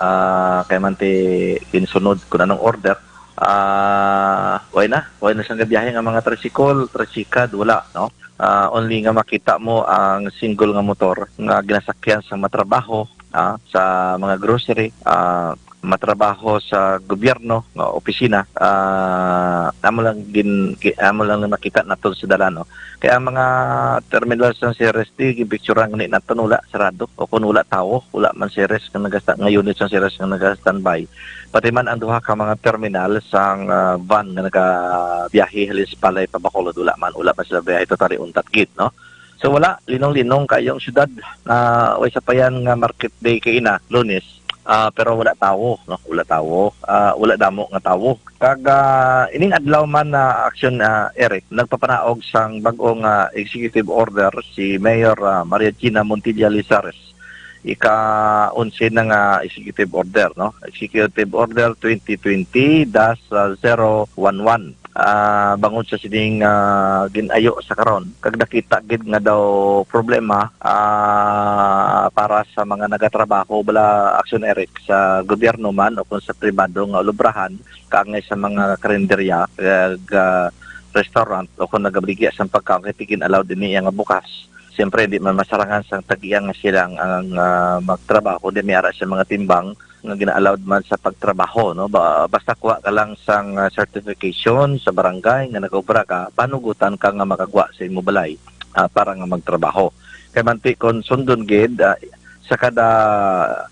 ah, kay man ti ginsunod kun anong order, ah, way na, way na sang gabiyahe nga mga tricycle, tricycad, wala, no? Ah, only nga makita mo ang single nga motor nga ginasakyan sa matrabaho, ah, sa mga grocery, ah, matrabaho sa gobyerno nga opisina, ah, amo lang gin-, gi-, amo lang nakita naton sa dalan, no? Kaya ang mga terminal sa C R S T, gipicturan gani naton, wala, sarado, o kung wala tawo, wala man C R S nga nagasta-, nga unit sa C R S nga naga-standby. Pati man ang duha ka mga terminal sang, ah, van nga nagabiyahe halin sa Palay pa Bacolod, wala man, wala man sila biyahe, totally untat gid, no? So wala, linong-linong kayong syudad. Ah, way sapayan nga market day kay ina, Lunes. Ah, pero wala tawo, no? Wala tawo. Ah, wala damo nga tawo. Kag, ah, ining adlaw man na aksyon, ah, Eric, nagpapanaog sang bag-o nga executive order si Mayor, ah, Maria Gina Montilla Lizares. Ika-onse na nga executive order, no? Executive Order twenty twenty dash zero one one. Ah, bangod sa sining, ah, gin-ayo sa karon, kag nakita gid nga daw problema, ah, para sa mga nagatrabaho bala, Action Eric, sa gobyerno man o kung sa pribado nga ulubrahan, kaangay sa mga karinderya, kag, ah, restaurant o kung nagabaligya sang pagkaon kay di gin-allowed ini nga bukas. Siyempre, di man masarangan sang tag-iya nga sila ang, ang, ah, magtrabaho, kundi may ara sa mga timbang nga gina-allowed man sa pagtrabaho, no? Ba-, basta kuha ka lang sang, ah, certification sa barangay nga nag-obra ka, panugutan ka nga makagwa sa imo balay, ah, para nga magtrabaho. Kay manti kon sundon gid, ah, sa kada,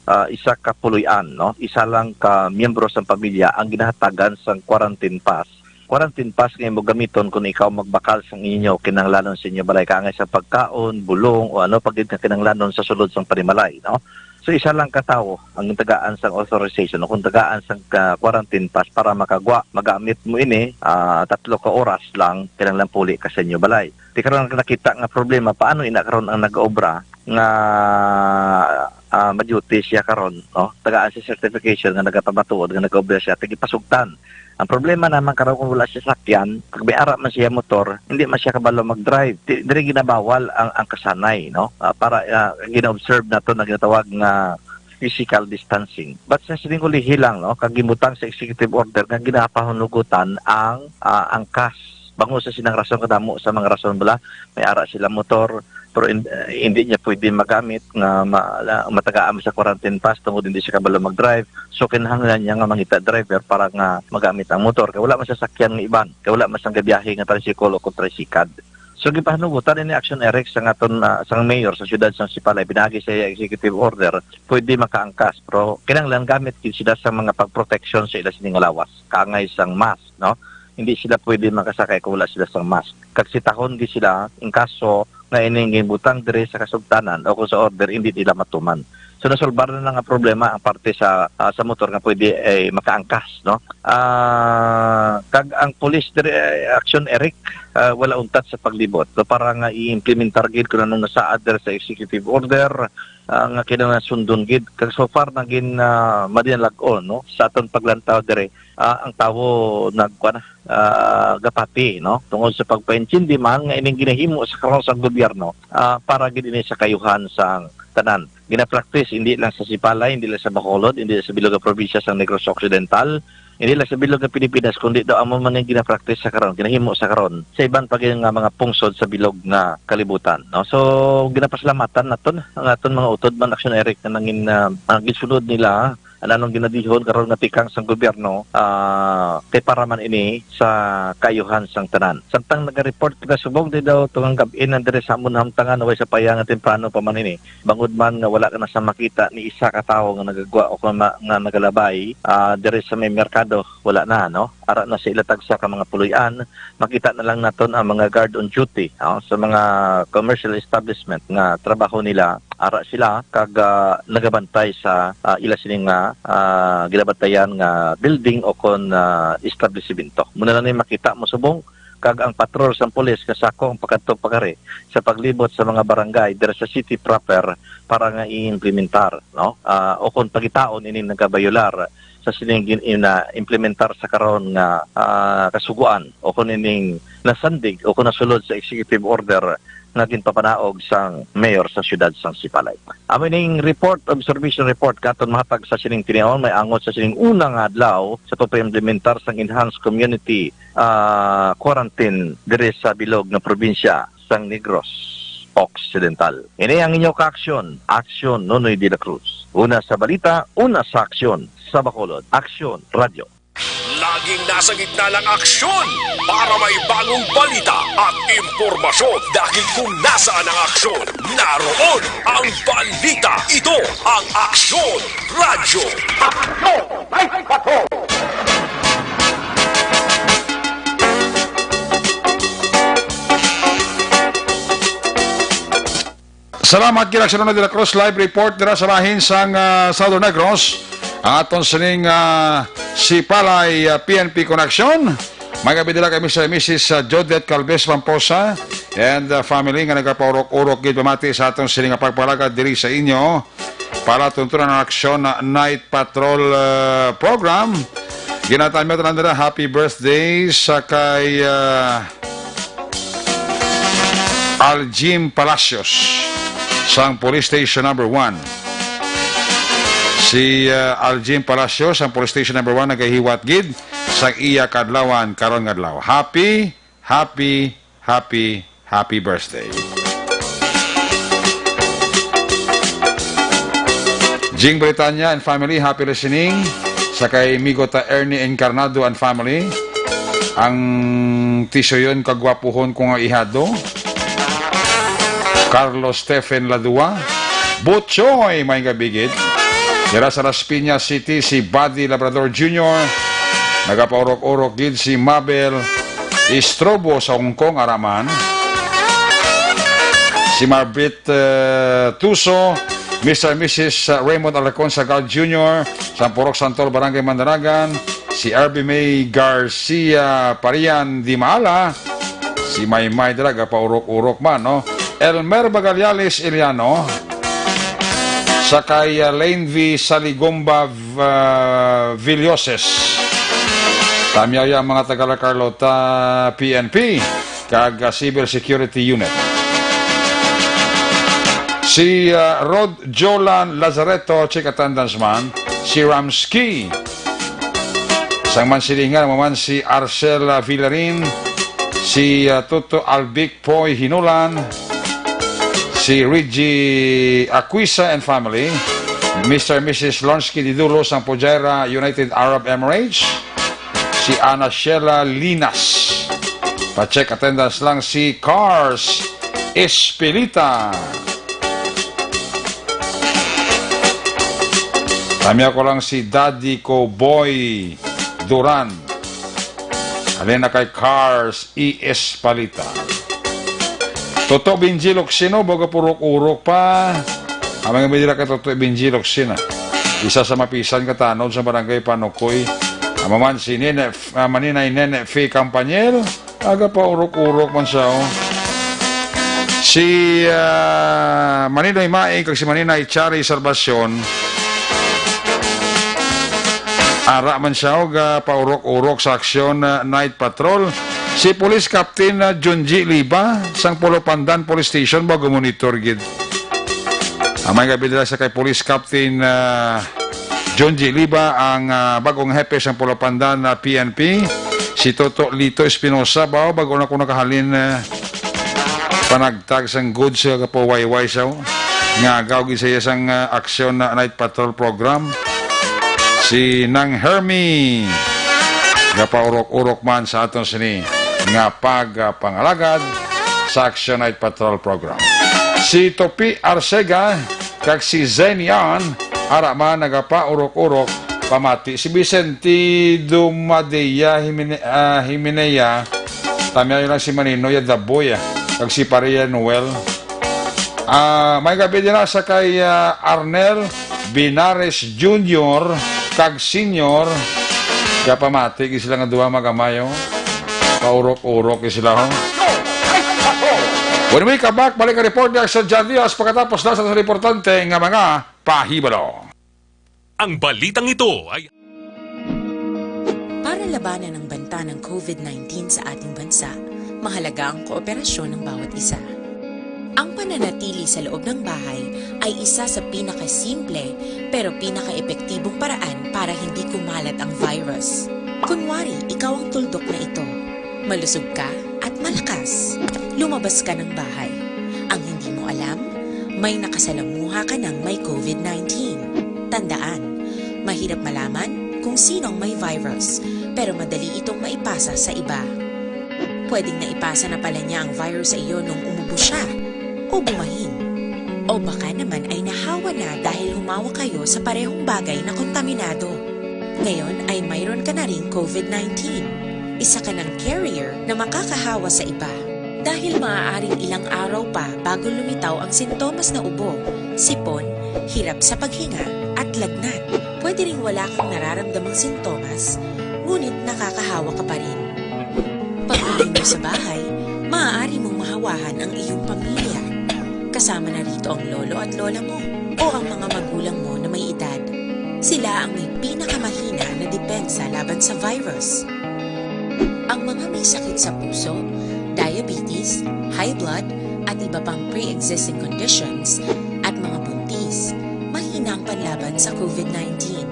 ah, isa ka puloy-an, no? Isa lang ka miyembro sang pamilya ang ginahatagan sang quarantine pass. Quarantine pass nga imo gamiton kung ikaw magbakal sang inyo kinahanglanon sa inyo balay, kaangay sa pagkaon, bulong, o ano pa gid nga kinahanglanon sa sulod sang panimalay, no? So, isa lang ka tawo ang tagaan sang authorization o kung tagaan sang ka-, quarantine pass para makagwa. Magamit mo ini, ah, tatlo ka oras lang, kinahanglan puli ka sa inyo balay. Di karon nakita nga problema, paano ina karon ang nag-obra nga, ah, ma-duty siya karon, no? Tagaan sa certification nga nagapamatuod nga nag-obra siya, tigipasugtan. Ang problema naman karon kung wala siya sakyan, pag may ara man siya motor, hindi man siya kabalo mag-drive. Di, diri ginabawal ang, ang kasanay, no? Ah, para, ah, gina-observe nato na ginatawag nga physical distancing. But sa sining ulihi lang, no, kag gimutang sa executive order nga ginapahunugutan ang, ah, angkas. Bangod sa sinang rason, kadamo sa mga rason bala, may ara sila motor, pero in-, eh, hindi niya pwede magamit nga ma-, la-, matagaan sa quarantine pass tungod hindi siya kabalo mag-drive. So, kinahanglan niya nga mangita driver para nga magamit ang motor. Kay wala man siya sakyan nga iban. Kay wala man siyang gabiyahe nga tricycle o kung tricycad. So, gipahanugutan ini action, Eric, sa aton, ah, sang mayor sa siyudad sang Sipalay, pinaagi sa iya executive order, pwede makaangkas, pero kinahanglan gamit gid sila sa mga pagproteksyon sa ila sini nga lawas, kaangay sang mask, no? Hindi sila pwede makasakay kung wala sila sang mask. Kag sitahon gid sila in kaso nga ining ginbutang diri sa kasugtanan o kung sa order, hindi nila matuman. So, nasolbar na lang ang problema ang parte sa, ah, sa motor nga pwede ay makaangkas, no? Ah, kag ang police diri, eh, action, Eric, ah, wala untat sa paglibot. So, para nga i-implementar gid kung anong nasaad diri sa executive order, ah, nga kinahanglan sundon gid. Kag so far naging, ah, madinalag-on, no, sa aton paglantaw diri, ah, ang tawo nagkuan, ah, gapati, no, tungod sa pagpaintindi man nga ining ginahimo sa karon sa gobyerno, ah, para gid ini sa kayuhan sang tanan. Gina-practice hindi lang sa Sipalay, hindi lang sa Bacolod, hindi lang sa bilog nga probinsya sang Negros Occidental, hindi lang sa bilog nga Pilipinas, kundi daw amo man ang gina-practice sa karon, ginahimo sa karon sa iban pa gid nga mga pungsod sa bilog nga kalibutan, no? So, ginapasalamatan naton ang aton mga utod man, Action Eric, nga nangin, ah, ang gisulod nila, ang anong ginadihon karon nga tikang sang gobyerno, ah, kay para man ini sa kaayuhan sang tanan. Samtang naga-report kita subong di daw tungang gab-in ang diri sa amon hamtangan, way sa paya nga temprano pa man ini. Bangod man nga wala ka na sa makita ni isa ka tawo nga nagagwa o kung ma-, nga nagalabay, ah, diri sa may merkado, wala na, no? Ara na sa ila tagsa ka mga puloy-an, makita na lang naton ang mga guard on duty, no, sa mga commercial establishment nga trabaho nila, ara sila kag, ah, nagabantay sa, ah, ila sini nga, ah, ginabantayan nga building o kon, ah, establisimento. Muna lang ni makita mo subong kag ang patrol sang pulis nga sako ang pakadto pagari sa paglibot sa mga barangay dira sa city proper para nga i-implementar, no? Ah, o kon pagitaon ini nagabayolar sa sining gin-, ina-implementar sa karon nga, ah, kasugoan o kon ining nasandig o kon nasulod sa executive order nga ginpapanaog sang mayor sa siyudad sang Sipalay. Amo ining report, observation report, katon mahatag sa sining tinion, may angot sa sining una nga adlaw sa pagpaimplementar sang enhanced community, ah, quarantine diri sa bilog nga probinsya sang Negros. Occidental. Ini ang inyo kaaksyon, Aksyon Nonoy de la Cruz. Una sa balita, una sa aksyon, sa Bacolod. Aksyon Radio. Laging nasa gitna ng aksyon para may bagong balita at impormasyon. Dahil kung nasaan ang aksyon, naroon ang balita. Ito ang Aksyon Radyo. Aksyon! May patrol! Salamat, Kira Sirona de la Cruz, live report dira sa bahin sang, ah, Southern Negros. Ang aton sining, ah, si Palay, ah, P N P Connection. May gabi dira kay Mister and Missus, ah, Jodette Calves Pamposa and, ah, family nga nagapaurok-urok gid pamati sa aton sining nga pagpalagad diri sa inyo. Palatuntunan ang Aksyon Night Patrol, ah, program. Ginatamyo tanan dira, happy birthday sa kay, ah, Aljim Palacios sang Police Station Number One. Si, ah, Aljim Palacios sang Police Station Number One nagahiwat gid sang iya kadlawan karon nga adlaw. Happy, happy, happy, happy birthday. Jing Britanya and family, happy listening. Sa kay Migo ta Ernie Encarnado and family. Ang tisuyon kagwapuhon ko nga ihado. Carlos Stephen Ladua. Butchoy, may gabigit. Dira sa Las Piñas City, si Buddy Labrador Junior. Nagapaurok-urok gid si Mabel Istrobo sa Hong Kong, araman. Si Marbit, eh, Tuso, Mister and Missus Raymond Alarcon Sagal Junior, Sampurok Santol, Barangay Mandaragan, si R B May Garcia Parian Dimaala, si Maymay dira, gapaurok-urok man, no? Elmer Bagaliales Iliano, sa kay, ah, Lane V Saligomba, ah, Villoses. Tamyaw ya ang mga taga La Carlota P N P kag, ah, Civil Security Unit. Si, ah, Rod Jolan Lazareto, check attendance man. Si Ramski. Sang Mansilingan, amo man si Arcel, ah, Villarin, si, ah, Toto Albic Poy Hinulan, si Reggie Aquisa and family, Mister and Missus Lonsky Didulo sang Fujairah, United Arab Emirates, si Ana Sheila Linas. Pa-check attendance lang si Cars Espilita. Tamyaw ko lang si Daddy ko, Boy Duran. Halin na kay Cars E S Palita. Toto Benji Locsino, baga purok-urok pa. Amay nga may dira kay Toto Benji Locsino. Isa sa mapisan ka tanod sa barangay Panukoy. Amo man si Nene, ah, Maninay Nene Fe Campaniel. Aga pa urok-urok man siya, oh. Si, ah, Maninoy Maing kag si Maninay Chari Salvacion. Ara man siya, oh, ga paurok-urok sa aksyon, ah, night patrol. Si Police Captain, ah, Junji Liba, sang Polopandan Police Station, bago monitor gid. Amay nga bidala sa kay Police Captain, ah, Junji Liba, ang, ah, bagong hepe sang Polopandan na P N P, si Toto Lito Espinosa, ba, bago na ko nakahalin, ah, panagtag sang goods sa kapawayway sa, nga agaw gid sa iya sang, ah, aksyon na night patrol program. Si Nang Hermie, gapaurok-urok man sa aton sini nga pagpangalagad sa Action Night Patrol Program. Si Topi Arcega kag si Zenian, ara man nagapaurok-urok pamati. Si Vicente Dumadea Jimene-, ah, Jimenea, tamyaw lang si Maninoy Daboy, ah, kag si Paria Noel. Ah, may gabi din sa kay, ah, Arnel Binares Junior kag Senior. Kaya pamati gid sila nga duha mag-amay, oh. Paurok-urok gid sila, oh. When we come back, balik ang report ni Axel John Diaz pagkatapos na sa importante nga mga pahibalo. Ang balitang ito ay Para labanan ang banta ng covid nineteen sa ating bansa, mahalaga ang kooperasyon ng bawat isa. Ang pananatili sa loob ng bahay ay isa sa pinakasimple pero pinakaepektibong paraan para hindi kumalat ang virus. Kunwari, ikaw ang tuldok na ito. Malusog ka at malakas. Lumabas ka ng bahay. Ang hindi mo alam, may nakasalamuha ka ng may COVID nineteen. Tandaan, mahirap malaman kung sino ang may virus, pero madali itong maipasa sa iba. Pwedeng naipasa na pala niya ang virus sa iyo nung umubo siya o bumahin. O baka naman ay nahawa na dahil humawak kayo sa parehong bagay na kontaminado. Ngayon ay mayroon ka na ring COVID nineteen. Isa ka ng carrier na makakahawa sa iba. Dahil maaaring ilang araw pa bago lumitaw ang sintomas na ubo, sipon, hirap sa paghinga, at lagnat. Pwede ring wala kang nararamdamang sintomas, ngunit nakakahawa ka pa rin. Pag-uwi mo sa bahay, maaari mong mahawahan ang iyong pamilya. Kasama na rito ang lolo at lola mo o ang mga magulang mo na may edad. Sila ang may pinakamahina na depensa laban sa virus. Ang mga may sakit sa puso, diabetes, high blood, at iba pang pre-existing conditions, at mga buntis, mahina ang panlaban sa COVID nineteen.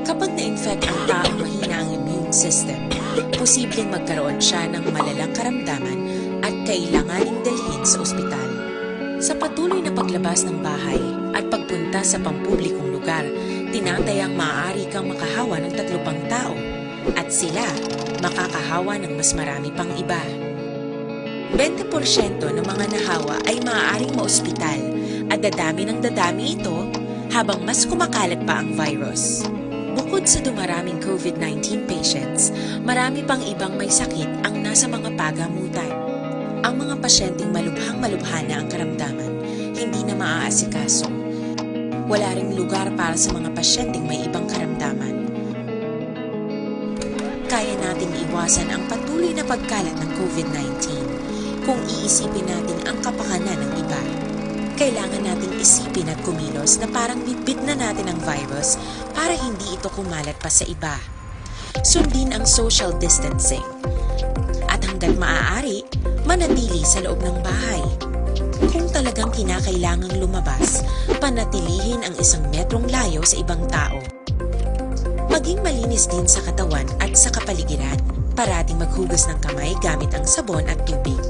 Kapag na-infect ang taong mahina ang immune system, posibleng magkaroon siya ng malalang karamdaman at kailanganing dalhin sa ospital. Sa patuloy na paglabas ng bahay at pagpunta sa pampublikong lugar, tinatayang maaari kang makahawa ng tatlo pang tao, at sila makakahawa ng mas marami pang iba. Bente porsyento ng mga nahawa ay maaaring maospital, at dadami ng dadami ito habang mas kumakalat pa ang virus. Bukod sa dumaraming COVID nineteen patients, marami pang ibang may sakit ang nasa mga pagamutan. Ang mga pasyenteng malubhang-malubha na ang karamdaman, hindi na maaasikaso. Wala ring lugar para sa mga pasyenteng may ibang karamdaman. Kaya nating iwasan ang patuloy na pagkalat ng COVID nineteen kung iisipin natin ang kapakanan ng iba. Kailangan nating isipin at kumilos na parang bitbit na natin ang virus para hindi ito kumalat pa sa iba. Sundin ang social distancing. At hanggat maaari, manatili sa loob ng bahay. Kung talagang kinakailangang lumabas, panatilihin ang isang metrong layo sa ibang tao. Maging malinis din sa katawan at sa kapaligiran. Parating maghugas ng kamay gamit ang sabon at tubig.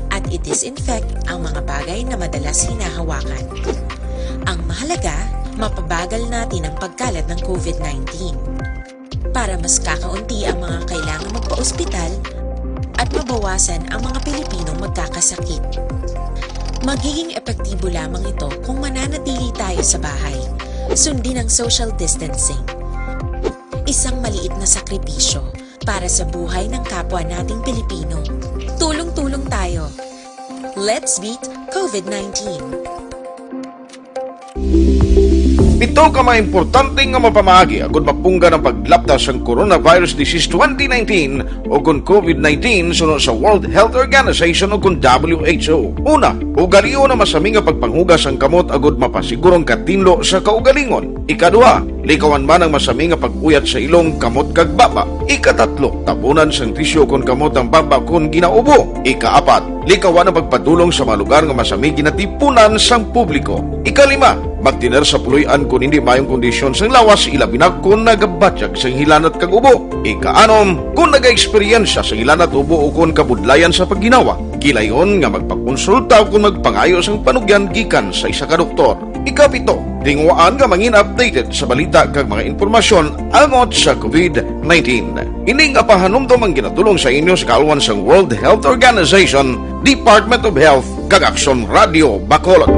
At i-disinfect ang mga bagay na madalas hinahawakan. Ang mahalaga, mapabagal natin ang pagkalat ng COVID nineteen. Para mas kakaunti ang mga kailangang magpa-ospital at mabawasan ang mga Pilipinong magkakasakit. Magiging epektibo lamang ito kung mananatili tayo sa bahay, sundin ang social distancing. Isang maliit na sakripisyo para sa buhay ng kapwa nating Pilipino. Tulong-tulong tayo. Let's beat COVID nineteen. Pito ka mga importante nga mapamaagi agud mapunggan ang paglapta sang coronavirus disease twenty nineteen o kon COVID nineteen suno sa World Health Organization o kon W H O. Una, ugalion ang masami nga pagpanghugas sang kamot agud mapasiguro ang katinlo sa kaugalingon. Ikaduha, likawan man ang masami nga pag-uyat sa ilong, kamot kag baba. Ikatatlo, tabunan sang tisyu kon kamot ang baba kon ginaubo. Ikaapat, likawan ang pagpadulong sa mga lugar nga masami ginatipunan sang publiko. Ikalima, magtener sa puloy-an kon hindi maayong kondisyon sang lawas, ilabi na kon nagabatyag sang hilanat kag ubo. Ikaanom, kon nagaeksperyensya sang hilanat, ubo, o kon kabudlayan sa pagginawa, gilayon nga magpakonsulta o kon magpangayo sang panugyan gikan sa isa ka doktor. Ikapito, tinguhaan nga mangin updated sa balita kag mga impormasyon angot sa COVID nineteen. Ini nga pahanumdom ang ginadul-ong sa inyo sa kaalwan sang World Health Organization, Department of Health, kag Aksyon Radio Bacolod.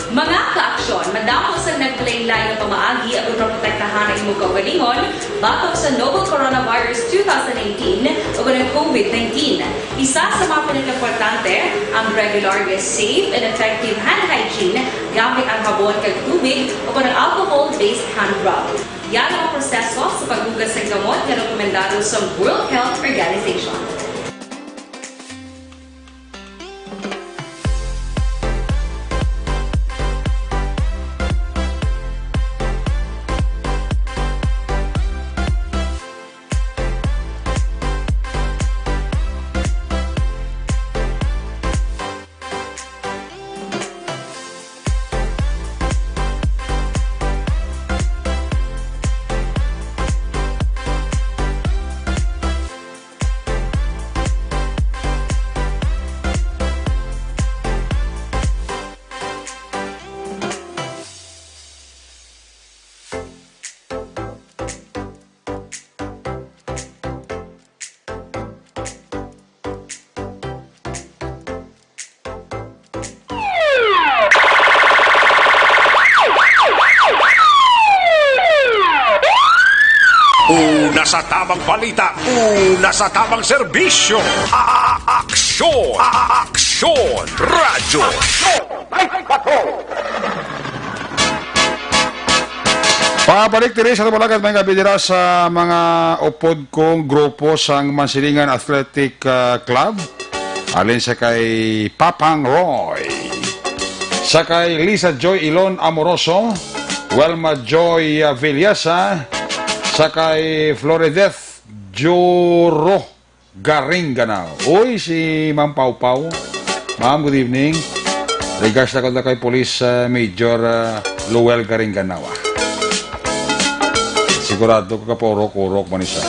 Mga ka-aksyon, madamo sang nagpalain-lain nga pamaagi aron maprotektahan ang imong kaugalingon batok sa novel coronavirus two thousand nineteen o kon ang COVID nineteen. Isa sa mga pinakaimportante ang regular nga safe and effective hand hygiene gamit ang habon kag tubig o kon ang alcohol-based hand rub. Yara ang proseso sa paghugas sang kamot nga rekomendado sa World Health Organization. Sa tamang balita, una sa tamang serbisyo. A-, aksyon! A-, aksyon! Radyo! Aksyon! Night Patrol! Pabalik diri sa Tumalagat, may gabi dira sa mga upod kong grupo sang Mansilingan Athletic, ah, Club. Alin sa kay Papang Roy, sa kay Lisa Joy Ilon Amoroso, Wilma Joy, ah, Villasa, sa kay Florideth Juro Garingganao. Uy, si Ma'am Pau Pau. Ma'am, good evening. Regards na ko na kay Police, ah, Major, ah, Luel Garingganao, ah. Sigurado ko kapaurok-urok man isa.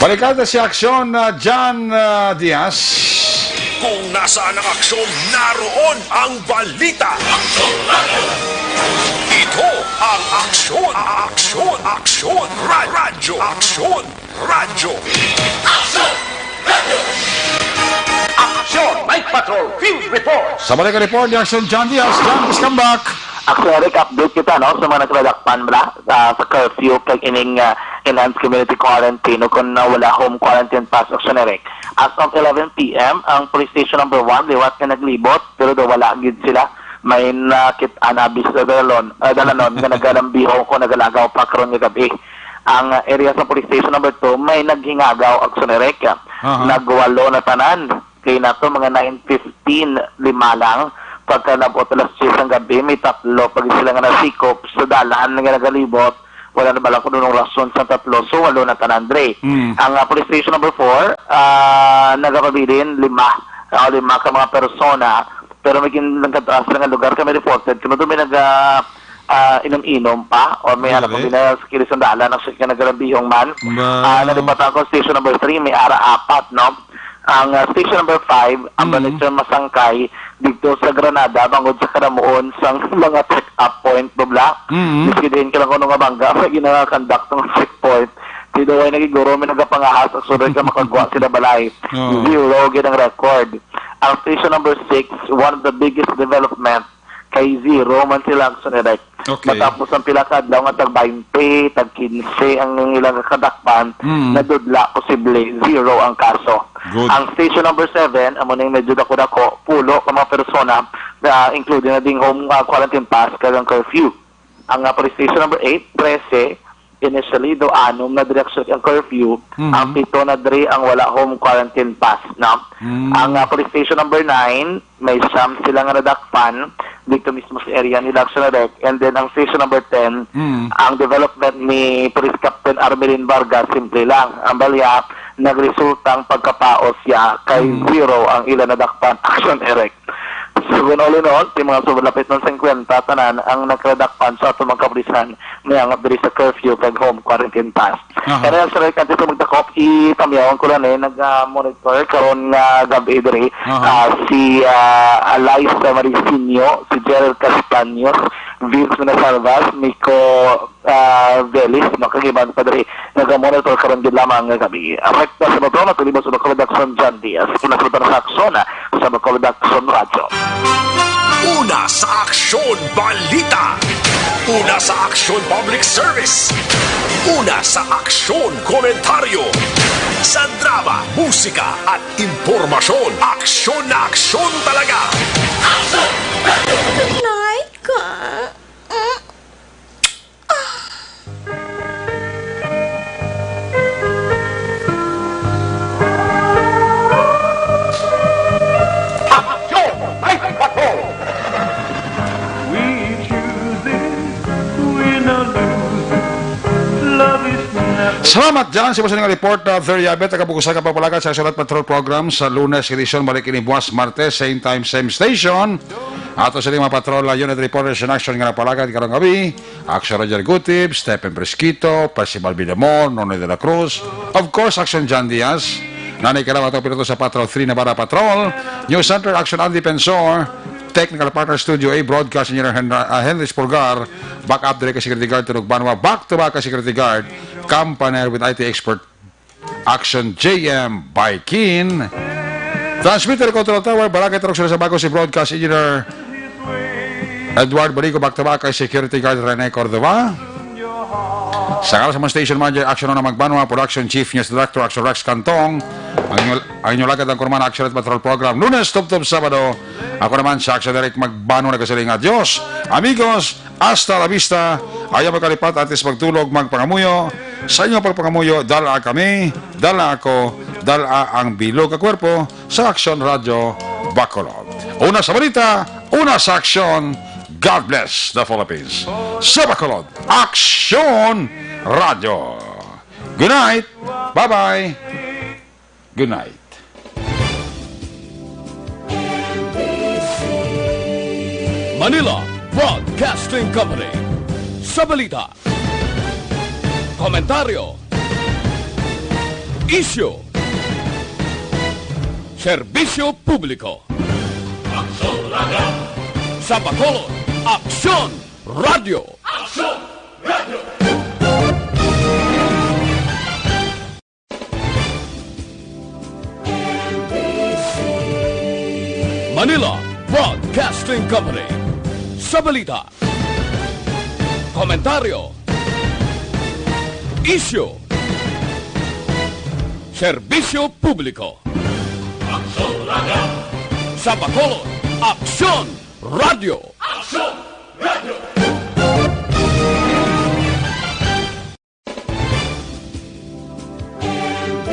Balikan ta si Aksyon, ah, John, ah, Diaz. Kung nasaan ang aksyon, naroon ang balita. Ito ang Aksyon, Aksyon, Aksyon, Ra-, Radyo, Aksyon, Radyo. Aksyon! Aksyon! Night Patrol Field Report! Sa balik report ni Aksyon John Diaz. John, please come back. Aksyon Eric, update kita, no, sa mga nagladakpan bala, ah, sa curfew kag ining, ah, enhanced community quarantine o kung, ah, wala home quarantine pass, Aksyon Eric. As of eleven p m, ang police station number one liwat nga naglibot, pero daw wala gid sila. May nakit-an abi sa dalanon, ah, dalanon nga nagalambihon ko nagalagaw pa karon nga gabi. Ang, ah, area sa police station number two may naghingagaw, Aksyon Eric. Aha. Nagwalo na tanan. Kay nato mga nine fifteen, lima lang. Pagka nabot alas diyes ang gabi, may tatlo pa gid sila nga nasikop sa dalan nga nagalibot. Wala na bala kung anong rason sa tatlo. So, walo na tanan, Dre. Mm. Ang, ah, police station number four, ah, nagapabilin, lima. Ah, lima ka mga persona. Pero may gin-, nagkataas lang ang lugar kami reported. Kami doon may nag, ah, ah, inom-inom pa. O may Ano, anak ko eh? Binayas sa kilis ng dalan. Ang siya nagarambihong man. Ba- Ah, nalipatan ko station number three, may ara apat, no? Ang, ah, station number five, ang Mm. Balitson Masangkay, dito sa Granada, bangod sa karamuon sang mga check-up point, Bubla. Mm. Miski diin ka lang kuno nga bangga, may ginakandak ng checkpoint. Tinuway na giguro, may nagapangahas, ang sunod ka makagwa sila balay. Oo. Zero gid ang record. Ang station number six, one of the biggest development, kay zero man sila, Aksyon Eric. Okay. Matapos ang pila ka adlaw nga tag baynte, tag kinse ang ilang kadakpan, Mm. nadudla, posible, zero ang kaso. Good. Ang station number seven, amo ning medyo dako-dako, pulo ka mga persona, na including na ding home, ah, quarantine pass, kag ang curfew. Ang, ah, police station number eight, trese, initially, do anom na diri actually ang curfew, Mhm. ang pito na diri ang wala home quarantine pass, no? Mm. Ang, ah, police station number nine, may siyam sila nga nadakpan dito mismo sa area nila, Aksyon Eric. And then, ang station number ten, Mm. ang development ni Police Captain Armelin Vargas, simple lang. Ang balya, nagresultang pagkapaos siya kay Mm. zero ang ila nadakpan, Aksyon Eric. So, kung all in all, ti mga sobrang lapit ng singkwenta, tanan ang nagkadakpan sa ato mga kapulisan, may angot diri sa curfew kag home quarantine pass. Aha. Kaya, Aksyon Eric, antes ko magdakop, itamyawan ko lang eh, nag-, ah, monitor karon nga gabi diri, Aha. ah, si, ah, Alais Marisinio, si Gerald Castaños, Vince Manasalvas, Miko, ah, Velis, no, kag iban pa diri, nagamonitor karon gid lamang nga gabi. Rekta sa Bato, natulibos sa Bacolod Aksyon, John Diaz. Una sa Bato sa Aksyon, ah, sa Bacolod Aksyon Radyo. Una sa Aksyon Balita. Una sa Aksyon Public Service. Una sa Aksyon Komentaryo. Sa drama, musika, at impormasyon, aksyon na aksyon talaga. Night ka. Mm. Aksyon! Night Patrol! We choose this, win or lose this. Love is never Salamat dyan sa mga report na Third Yabet, nakabukusan ka pagpalakat sa Aksyon Night Patrol Program sa Lunes edition. Balik ini buwas Martes, same time, same station. Ato sa mga patrol, yun at reporters in action nga napalagad karong gabi. Aksyon Roger Gutib, Stephen Fresquito, Percival Villamor, Nonoy de la Cruz, of course, Aksyon John Diaz. Nanay Kalaw, atong piloto sa Patrol three Navarra Patrol. News Center, Aksyon Andy Pensor. Technical Partner Studio A, Broadcast Engineer Hen-, ah, Henry Spurgar. Back up dire kay Security Guard Tunog Banwa. Back to back kay Security Guard. Kampaner with I T expert Action J M Baikin. Transmitter Control Tower, Barangay Tarong, Surigao, Sabagos, si Broadcast Engineer Edward Balico, back to back kay Security Guard Rene Cordova. Sa ngalan sa mga station manager, Action Una Magbanwa, Production Chief, News Director, Action Rex Cantong, ang inyo, ang inyo lagad ang Kurman Action at Patrol Program, Lunes, tubtob Sabado. Ako naman sa Action Direct Magbanwa, nagasiling nga, "Dios, amigos, hasta la vista." Ayaw magkalipat, atis magtulog, magpangamuyo. Sa inyo pagpangamuyo, dala kami, dala ako, dala ang bilog nga kwerpo sa Action Radio Bacolod. Una sa balita, una sa aksyon. God bless the Philippines. Sa Bacolod, Aksyon Radio. Good night. Bye-bye. Good night. Manila Broadcasting Company. Sa balita, komentaryo, isyu, serbisyo publiko. Aksyon Radio. Sa Bacolod, Aksyon Radio. Aksyon Radio. Manila Broadcasting Company. Sa balita, komentaryo, isyu, serbisyo publiko. Aksyon Radio. Sa Bacolod, Aksyon Radio. Aksyon